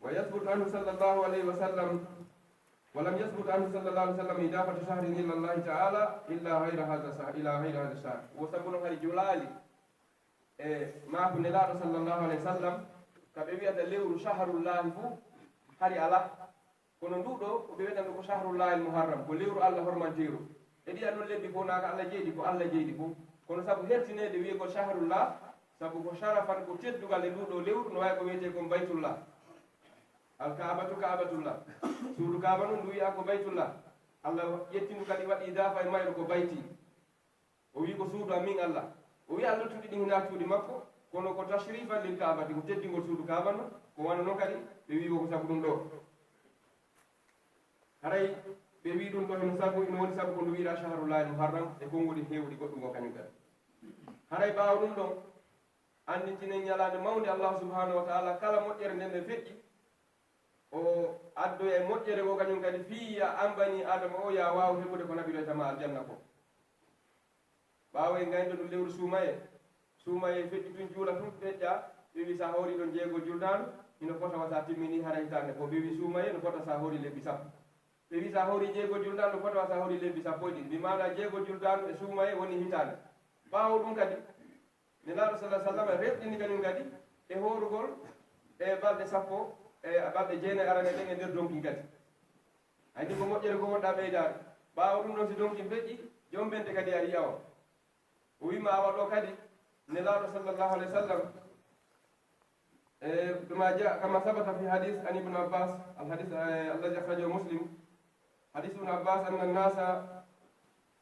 ويثبت عنه صلى الله عليه وسلم، ولم يثبت عنه صلى الله عليه وسلم إضافة شهر إلى الله تعالى إلا غير هذا الشهر، إلى غير هذا الشهر. Wo sabu non hari julaali e maaku Nelaaɗo sallallahu alayhi wa sallam, ka ɓe wi'ata lewru shahrullahi fu, hari alaa. Kono nduu ɗoo, ko ɓe wi'ata ndu ko shahrullahil muharram, ko lewru Allah hormanteeru. E ɗi annon lebbi fof, naa ko Allah jeyi ɗi, ko Allah jeyi ɗi fof. Kono sabu hertineede wi'egol shahrullah, sabu ko sharafan, ko teddugal e nduu ɗoo lewru, no waawi ko wi'etee kon Baytullah. Al Kaabatu Kaabatullah. Suudu Kaaba non ndu wi'aa ko Baytullah. Allah ƴetti ndu kadi waɗi idaafa e mayru ko Bayti. O wi'i ko suudu an min Allah. O wi'aa luttuɗi ɗin hinaa cuuɗi makko, kono ko tashrifan lil Kaabati, ko teddingol suudu Kaaba non, ko wano non kadi ɓe wi'i wo ko sabu ɗum ɗoo. Haray ɓe wi'i ɗum ɗoo hino sabu, hino woni sabu ko ndu wi'iraa shahrullahil muharram e konguɗi heewuɗi goɗɗum ko kañum kadi. Haray ɓaawo ɗum ɗon, anndintinen ñalaande mawnde Allah subhanahu wa ta'ala, kala moƴƴere nden nde feƴƴi, o addoya e moƴƴere goo kañum kadi fii ya an banii Aadama o ya waawu heɓude ko naɓiroyta ma aljanna ko. Ɓaawo en gayndo ɗum lewru suumayee. Suumayee feƴƴi tun, juula tun, feƴƴa, ɓe wi'i sa hawri ɗon jeegol juldaandu, hino fota wa sa timmini hara hitaande fof. Ɓe wi'i suumayee no fota sa hawri lebbi sappo. Ɓe wi'i sa hawri jeegol juldaandu no fota wa sa hawri lebbi sappo e ɗiɗi. Bi maana jeegol juldaandu e suumayee woni hitaande. Ɓaawo ɗum kadi, Nelaaɗo sallallahu alaihi wasallam rewɗini kañum kadi e hoorugol e balɗe sappo, e balɗe jeenayi arane ɗen e nder donkin kadi. Hay ni ko moƴƴere ko wonɗaa ɓeydaade. Ɓaawo ɗum ɗon si donkin feƴƴi, jombente kadi ari yawa. O wi'ma awa ɗoo kadi, Nelaaɗo sallallahu alaihi wasallam, eh, kama ja-, kama sabata fi hadith an Ibn Abbas, al hadith, eh, alladhi akhrajahu Muslim, hadith Ibn Abbas, anna an-nasa,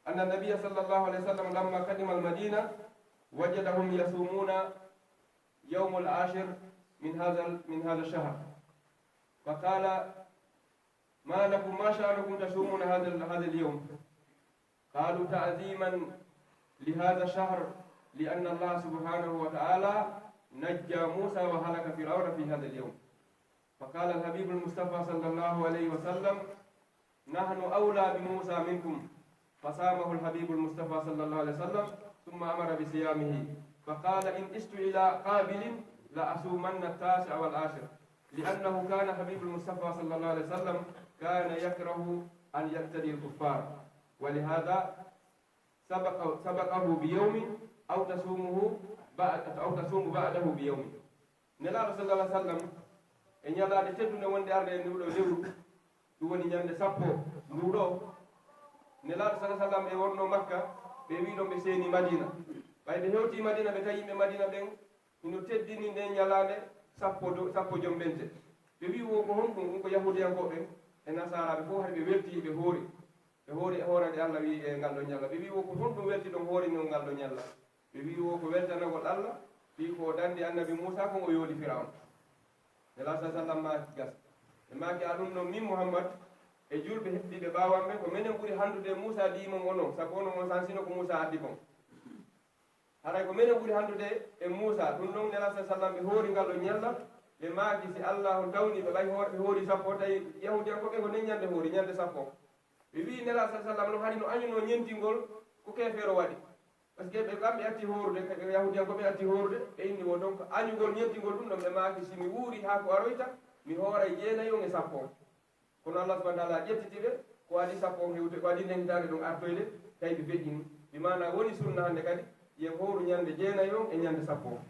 anna an-nabiyya sallallahu alaihi wasallam lamma qadima al-Madina, wajadahum yasumuna yawm al-ashir min hadha al-, min hadha ash-shahr. Fa qala, ما لكم، ما شأنكم تصومون هذا ال-، هذا اليوم؟ قالوا: تعظيما لهذا الشهر، لأن الله سبحانه وتعالى نجى موسى وهلك فرعون في هذا اليوم. فقال الحبيب المصطفى صلى الله عليه وسلم: نحن أولى بموسى منكم. فصامه الحبيب المصطفى صلى الله عليه وسلم، ثم أمر بصيامه، فقال: إن عشت إلى قابل لأصومن التاسع والعاشر، لأنه كان حبيب المصطفى صلى الله عليه وسلم كان يكره أن يقتدي الكفار، ولهذا سبق، سبقه بيوم أو تصومه بعد، أو تصوم بعده بيوم. Nelaaɗo sallallahu alaihi wasallam e ñalaande teddunde wonde arde e nduu ɗoo lewru, ɗum woni ñande sappo nduu ɗoo. Nelaaɗo sallallahu alaihi wasallam e wonno Makka, ɓe wi'i ɗon ɓe seeni Madina. Ɓay ɓe hewtii Madina, ɓe tawi yimɓe Madina ɓen hino teddini nden ñalaande sappo do-, sappo jombente. Ɓe wi'i wo ko honɗum? Ɗum ko Yahuudiyankooɓe e Nasaaraaɓe fof hari ɓe weltii, ɓe hoori. Ɓe hoori e hoorande Allah wi'i e ngal ɗoo ñalla. Ɓe wi'i wo ko honɗum welti ɗon hoori non ngal ɗoo ñalla? Ɓe wi'i wo ko weltanagol Allah, fii ko o dandi Annabi Muusaa kon o yooli Firawna. Nelaaɗo sallallahu alaihi wasallam maaki gas. Ɓe maaki a ɗum non min Muhammad e julɓe heɓɓiiɓe ɓaawo an ɓen, ko menen ɓuri handude e Muusaa dii mon onon, sabu onon on sansino ko Muusaa addi kon. Haray ko menen ɓuri handude e Muusaa. Ɗum non Nelaaɗo sallallahu alaihi wasallam ɓe hoori ngal ɗoo ñalla, ɓe maaki si Allah on tawni ɓe ɓay hoor-, ɓe hoori sappo, tawi Yahuudiyankooɓe ko nden ñande hoori, ñande sappo. Ɓe wi'i Nelaaɗo sallallahu alaihi wasallam no hari no añuno ñentingol ko keefeero waɗi. Parce que ɓe kamɓe acci hoorude, ɓe yahudiyankooɓe acci hoorude, ɓe inni wo donc añugol ñentingol ɗum ɗon, ɓe maaki si mi wuuri haa ko aroyta, mi hooray jeenayi on e sappo on. Kono Allah subhanahu wa taala ƴettiti ɓe, ko adi sappo on hewte, ko adi nden hitaande ɗum artoyde, tawi ɓe feƴƴini. Bi maana woni sunna hannde kadi, yen hooru ñande jeenayi on e ñande sappo on.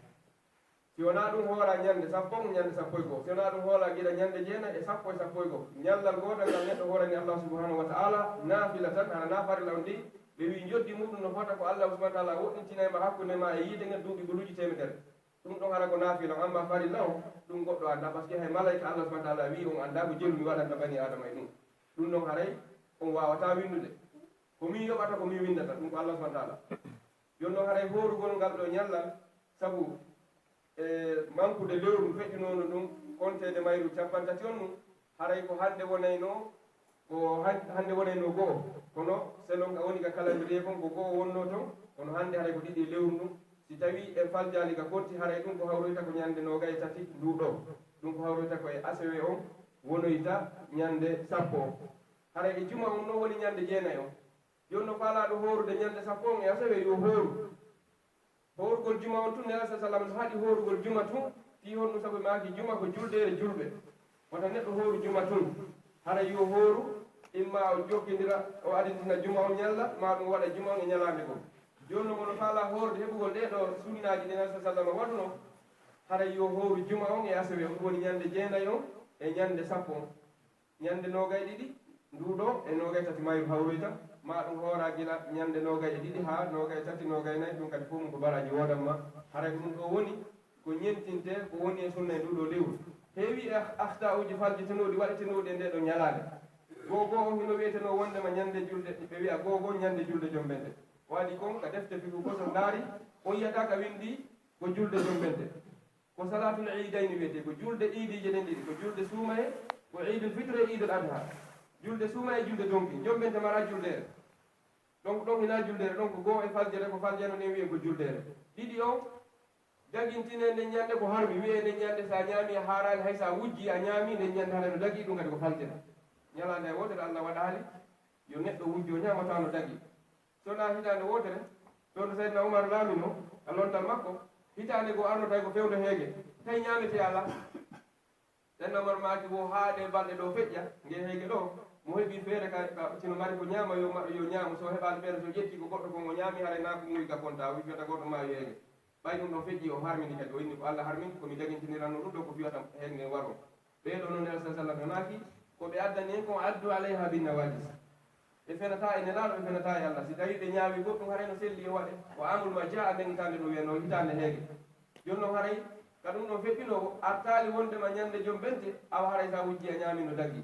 Si wonaa ɗum, hoora ñande sappo on, ñande sappo e goo. Si wonaa ɗum, hoora gila ñande jeenayi e sappo e sappo e goo. Ñallal gootal ngal neɗɗo hoorani Allah subhanahu wa taala, naafila tan, hara naa farilla on ndi, ɓe wii njoddi muɗum no fota ko Allah subhanahu wa taala woɗɗintinay ma hakkunde ma e yiite ngen duuɓi guluuji teemedere. Ɗum ɗon hara ko naafila on, amma farilla on, ɗum goɗɗo anndaa, parce que hay malayka Allah subhanahu wa taala wii on anndaa ko jelu mi waɗanta bani Aadama e ɗum. Ɗum ɗon haray on waawataa winndude. Ko min yoɓata, ko min winndata, ɗum ko Allah subhanahu wa taala. Jooni noon haray hoorugol ngal ɗo ñallal, sabu e mankude lewru feƴƴunoono ɗum, konteede mayru cappanɗe tati on ɗum, haray ko hannde wonaynoo, ko han-, hannde wonaynoo goo, kono selon ka woni ka calendrier kon, ko goo wonnoo ton, kono hannde haray ko ɗiɗi e lewru ndun. Si tawii en faljaali ka konti, haray ɗum ko hawroyta ko ñande noogay e tati nduu ɗoo. Ɗum ko hawroyta ko e asewe on wonoyta ñande sappo on. Haray e juma on non woni ñande jeenayi on. Jooni no faalaaɗo hoorude ñande sappo on e asewe, yo hooru. Hoorugol juma on tun, Nelaaɗo sallam no haɗi hoorugol juma tun, fii honɗum? Sabu maaki juma ko juldeere julɓe. Wota neɗɗo hooru juma tun. Haray yo hooru, imma o jokkindira, o adintina juma on ñalla, maa ɗum waɗa juma on e ñalaande goo. Jooni no mo no faalaa hoorde heɓugol ɗee ɗoo sunnaaji ɗi Nelaaɗo sallam waɗunoo, haray yo hooru juma on e asewe, on woni ñande jeenayi on e ñande sappo on. Ñande noogay ɗiɗi nduu ɗoo e noogay tati mayru hawroyta, maa ɗum hoora gila ñande noogay e ɗiɗi haa noogay e tati, noogay e nayi, ɗum kadi fof mum ko baraaji woodan ma. Haray ko ɗum ɗoo woni ko ñentintee, ko woni e sunna e nduu ɗoo lewru. Heewii e akhta'uuji faljetenooɗi waɗetenooɗi e ndee ɗoo ñalaande. Goo goo on hino wi'etenoo wonndema ñande julde, ɓe wi'a goo goo ñande julde jommbente. Waɗi kon ka defte fiqhu fof so ndaari, on yi'ata ka winndii ko julde jommbente. Ko salaatul iidayni wiyetee, ko julde iidiije ɗen ɗiɗi, ko julde suumaye, ko iidul fitre e iidul adha. Julde suumaye e julde donki, jommbente maraa juldeere. Donc ɗon hinaa juldeere, ɗon ko goo e faljere, ko faljere nden wiyee ko juldeere. Ɗiɗi on, dagintinee nden ñande ko harmi, wiyee nden ñande so a ñaami a haaraali, hay so a wujjii a ñaami, nden ñande haray no dagii, ɗum kadi ko faljere. Ñalaande hay wootere Allah waɗaali yo neɗɗo wujjo ñaama tawa no dagii. So wonaa hitaande wootere, ɗon no Seydina Umar laaminoo, ka lontal makko, hitaande goo arno tawi ko fewndo heege, tawi ñaametee alaa. Seydina Umar maaki wo haa ɗee balɗe ɗoo feƴƴa, ngee heege ɗoo, mo heɓii feere ka, ka, sino mari ko ñaama, yo ma-, yo ñaamu, so heɓaali feere, so ƴetti ko goɗɗo kon o ñaami, haray naa ko muuyi ka kontaa, o wiyata goɗɗo maayo heege. Ɓay ɗum ɗon feƴƴii, o harmini kadi, o inni ko Alla harmini, ko mi dagintinirannoo ɗum ɗoo, ko fii wata heege ngen waro. Ɓee ɗoo non, Nelaaɗo sallallahu alayhi wa sallam maaki, ko ɓe addani en kon, addu alayha bin nawajis. Ɓe fenataa e Nelaaɗo, ɓe fenataa e Alla. Si tawii ɓe ñaawi goɗɗum, haray no selli yo waɗe. Ko aamul majaa, nden hitaande ɗum wiyanoo hitaande heege. Jooni non haray, ka ɗum ɗon feƴƴunoo, artaali wondema ñande jommbente, awa haray sa wujjii a ñaamii no dagii.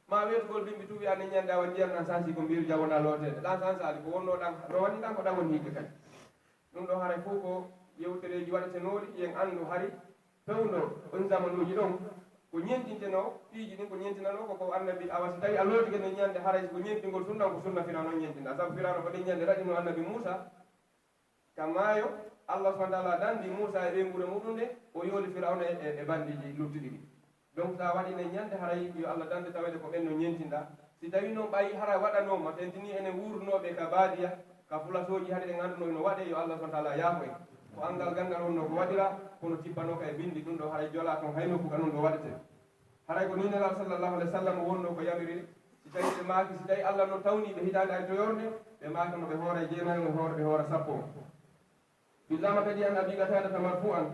Maa weetugol bimbi tun wiyaa nden ñande awa ndiyan ɗan sansi ko mbiiru jawonaa looteede. Ɗan sansaali ko wonnoo ɗan, rowani ɗan ko ɗan woni hikka kadi. Ɗum ɗoo haray fof ko yewtereeji waɗetenooɗi, yen anndu hari fewndo on zamanuuji ɗon ko ñentintenoo, piiji ɗin ko ñentinanoo ko, ko Annabi, awa si tawii a lootike nden ñande, haray si ko ñentingol sunna, ko sunna Firawna on ñentinɗaa. Sabu Firawna ko nden ñande raɗinoo Annabi Muusaa, ka maayo, Allah subhanahu wa taala danndi Muusaa e ɓeynguure muɗum nde, o yooli Firawna e, e, e banndiiji luttuɗi ɗi. Donc, so a waɗii nden ñande, haray yo Allah dannde taweede ko ɓen no ñentinɗaa. Si tawii noon ɓay hara waɗanooma, tentinii enen wuurnooɓe ka baadiya, ka fulasooji, hari ɗen anndunoo no waɗee, yo Allah subhanahu wa taala yaafo en. Ko anngal ganngal wonnoo ko waɗiraa, kono tippanooka e binndi, ɗum ɗoo haray jolaa toon hay nokku ka ɗum ɗoo waɗetee. Haray ko nii Nelaaɗo sallallahu alayhi wa sallam wonnoo ko yamiriri, si tawii ɓe maaki, si tawii Allah no tawnii ɓe hitaande artoyoore nde, ɓe maaka no ɓe hoora e jeenayi on, ɓe hoora, ɓe hoora sappo on. Fillaama kadi an Abi Qataadata marfu'an,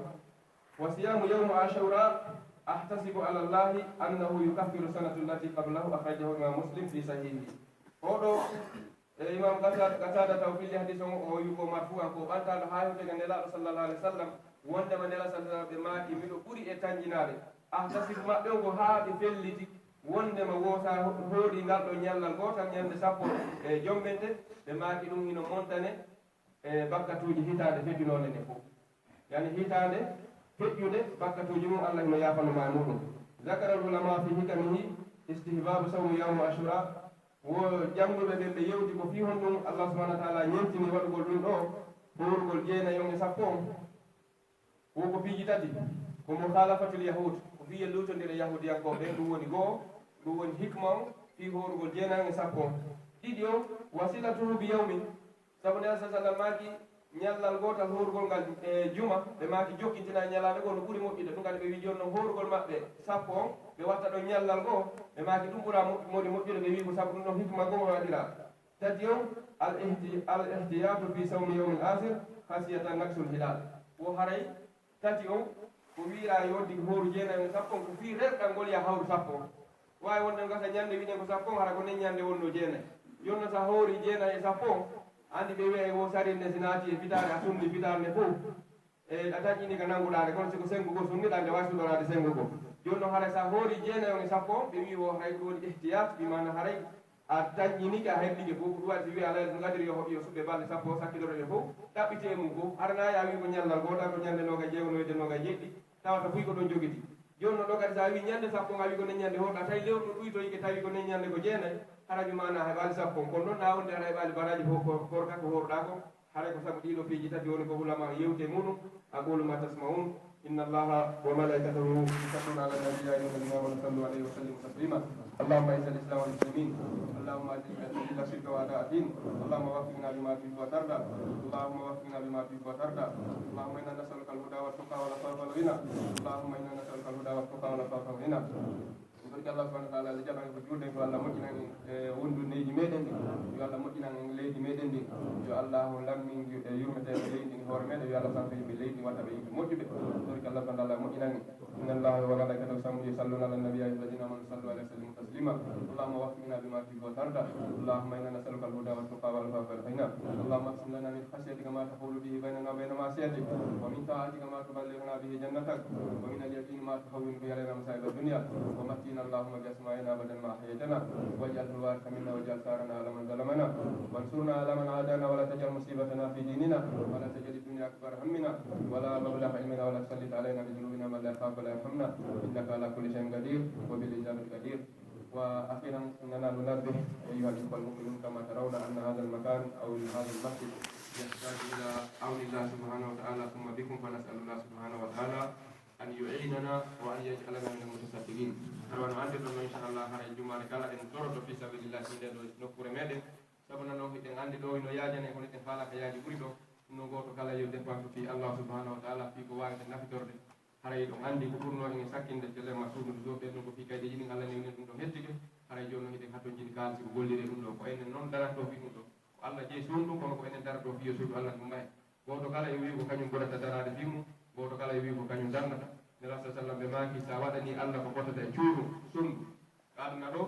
wa siyaamu yawmi Aashuuraa ahtasibu alallaahi annahu yukaffiru sanata allati qablahu, akhrajahu Imaam Muslim fi sahiihihi. Oo ɗoo, e Imaam Qata-, Qataadata o filli hadiis on, o wi'i ko marfu'an, ko ɓantaaɗo haa hewti ka Nelaaɗo sallallahu alayhi wa sallam, wondema Nelaaɗo sallallahu alayhi wa sallam ɓe maaki, miɗo ɓuri e tanjinaade. Ahtasibu maɓɓe on ko haa ɓe felliti, wondema woo sa ho-, hoorii ngal ɗoo ñallal gootal ñande sappo e jommbente, ɓe maaki ɗum hino montane e bakkatuuji hitaande feƴƴunoonde nden fof. Yani hitaande feƴƴunde, bakkatuuji mum Allah hino yaafano ma e muɗum. Zakara al-ulama fi hikamihi istihbabu sawmi yawmi Ashura. Wo jannguɓe ɓen ɓe yewti ko fii honɗum Allah subhanahu wa taala ñentini waɗugol ɗum ɗoo, hoorugol jeenayi on e sappo on. Wo ko piiji tati, ko mukhalafatul yahud, ko fii yen luutondira yahudiyankooɓe, ɗum woni goo, ɗum woni hikma on fii hoorugol jeenayi on e sappo on. Ɗiɗi on, wasilatuhu bi yawmin, sabu Nelaaɗo sallallahu alayhi wa sallam maaki, ñallal gootal hoorugol ngal e juma, ɓe maaki jokkintina e ñalaande goo no ɓuri moƴƴude. Ɗum kadi ɓe wii jooni noon hoorugol maɓɓe sappo on, ɓe watta ɗon ñallal goo, ɓe maaki ɗum ɓura mo-, moɗi moƴƴude, ɓe wii ko sabu ɗum ɗon hikma goo waɗiraa. Tati on, al ihti-, al ihtiyatu fi sawmi yawmil asir, khasiyata naqsul hilal. Wo haray tati on, ko wiiraa yoddi ko hooru jeenayi e sappo on, ko fii rerɗangol ya hawru sappo on. Waawi wonde gasa ñande wiɗen ko sappo on, hara ko nden ñande wonno jeenayi. Jooni noon sa hoori jeenayi e sappo on, anndi ɓe wiya e wo sarinde si naati e fitaare a sunni fitaare nde fof. E a taƴƴini ka nannguɗaa nde, kono si ko senngo goo sunniɗaa nde waawi suɗoraade senngo goo. Jooni noon haray sa hoori jeenayi on e sappo on, ɓe wii wo haray ɗum woni ihtiyat, bi maana haray a taƴƴinike, a heblike fof. Ko ɗum waɗi si wiya Laylatul Qadri yo, yo suɓe balɗe sappo o sakkitoro ɓe fof, ɗaɓɓiti e mum fof. Hara na ya wii ko ñallal gootal, ko ñande noogay jeego, no wiide noogay jeɗɗi, tawata buy ko ɗon jogiti. Jooni noon ɗo kadi so a wii ñande sappo, a wii ko nden ñande hoorɗaa, tawi lewru ɗo ɗuytoyike, tawi ko nden ñande ko jeenayi, hara mi maana heɓaali sappo. Kono noon na wonde aɗa heɓaali baraaji fof ko, korka ko hoorɗaa ko, haray ko sabu ɗiɗo piiji tati woni ko ulama yewti e muɗum. أقول ما تسمعون. إن الله وملائكته يصلون على النبي، يا أيها الذين آمنوا صلوا عليه وسلموا تسليما. اللهم أعز الإسلام والمسلمين. اللهم أذل، أذل الشرك وأعداء الدين. اللهم وفقنا بما تحب وترضى. اللهم وفقنا بما تحب وترضى. اللهم إنا نسألك الهدى والتقى والعفاف والغنى. اللهم إنا نسألك الهدى والتقى والعفاف والغنى. En torki Allah subhanahu wa ta'ala, Allah jaɓan ko juulɗen ko, Allah moƴƴinan en, e, wondu neydi meɗen ndi. Yo Allah moƴƴinan en leydi meɗen ndi. Yo Allah lammin e yurmete leydi ndi hoore meɗen. Yo Allah santo yimɓe leydi ndi, watta ɓe yimɓe moƴƴuɓe. En torki Allah subhanahu wa ta'ala moƴƴinan en. إن الله وملائكته يصلون على النبي، يا أيها الذين آمنوا صلوا عليه وسلموا تسليما. اللهم وفقنا بما تحب وترضى. اللهم إنا نسألك الهدى والتقى والعفاف والغنى. اللهم اقسم لنا من خشيتك ما تحول به بيننا وبين معصيتك، ومن طاعتك ما تبلغنا به جنتك، ومن اليقين ما تهون به علينا مصائب الدنيا، ومتعنا اللهم بأسماعنا أبدا ما أحييتنا، واجعله الوارث منا، واجعل ثأرنا على من ظلمنا، وانصرنا على من عادانا، ولا تجعل مصيبتنا في ديننا، ولا تجعل الدنيا أكبر همنا، ولا مبلغ علمنا، ولا تسلط علينا بذنوبنا من لا يخافك ولا يرحمنا، إنك على كل شيء قدير، وبالإجابة جدير. وأخيرا إننا ننبه أيها الإخوة المؤمنون، كما ترون أن هذا المكان أو هذا المسجد يحتاج إلى عون الله سبحانه وتعالى ثم بكم، فنسأل الله سبحانه وتعالى أن يعيننا وأن يجعلنا من المتصدقين. Hara wano anndirɗon non, inchallah, hara e jumaare kala en toroto fi sabilillah si nde ɗo nokkuure meɗen. Sabu non hiɗen anndi ɗo ino yaajane, kono hiɗen faala ka yaaji ɓuri ɗo. Ɗum non gooto kala yo dépense fi Allah subhanahu wa ta'ala, fi ko waawete nafitorde. Haray ɗon anndi ko ɓurnoo en e sakkinde tele ma suudu ndu, ɓen ɗum ko fii kaydeeji ɗin Allah newni ɗum ɗon hettike. Haray jooni non hiɗen hattonjini kaalisi ko golliree ɗum ɗo. Ko enen non darantoo fii ɗum ɗo. Ko Allah jeyi suudu ɗum, kono ko enen darantoo fii yo suudu Allah ndu mahe. Gooto kala e wii ko kañum ɓurata daraade fii mum, gooto kala e wii ko kañum darnata. Nela sa sallam ɓe maaki, sa waɗanii Allah ko fotata e cuuɗu, suudu, ka aduna ɗo,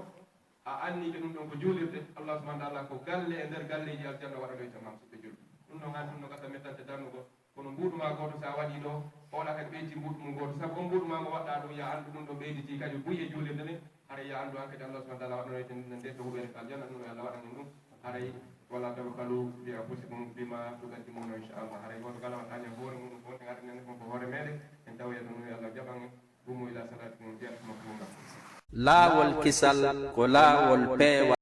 a annike ɗum ɗon ko juulirde, Allah subhanahu wa ta'ala ko galle e nder galleeji aljanna waɗanoyta ma, musidɓe julɓe. Ɗum ɗon an ɗum no gasa mettante darnugol. Kono mbuuɗu ma gooto, so a waɗii ɗo, oɗa kadi ɓeyditi mbuuɗu mum gooto. Sabu on mbuuɗu ma mo waɗɗaa ɗo, ya anndu ɗum ɗo ɓeyditii kadi buy e juulirde nden. Haray ya anndu an kadi Allah subhanahu wa ta'ala waɗanoyta nde to huɓeere ka aljanna, ɗum yo Allah waɗan en ɗum. Haray, wala tabkhalu bi anfusikum bima tuqaddimuna, inchallah. Haray gooto kala waɗaani e hoore muɗum ko wonde ngaɗanen ko hoore meɗen. En tawoya ɗum, yo Allah jaɓan en. Qumu ila salatikum, yarhamukumullah. Laawol kisal ko laawol peewal.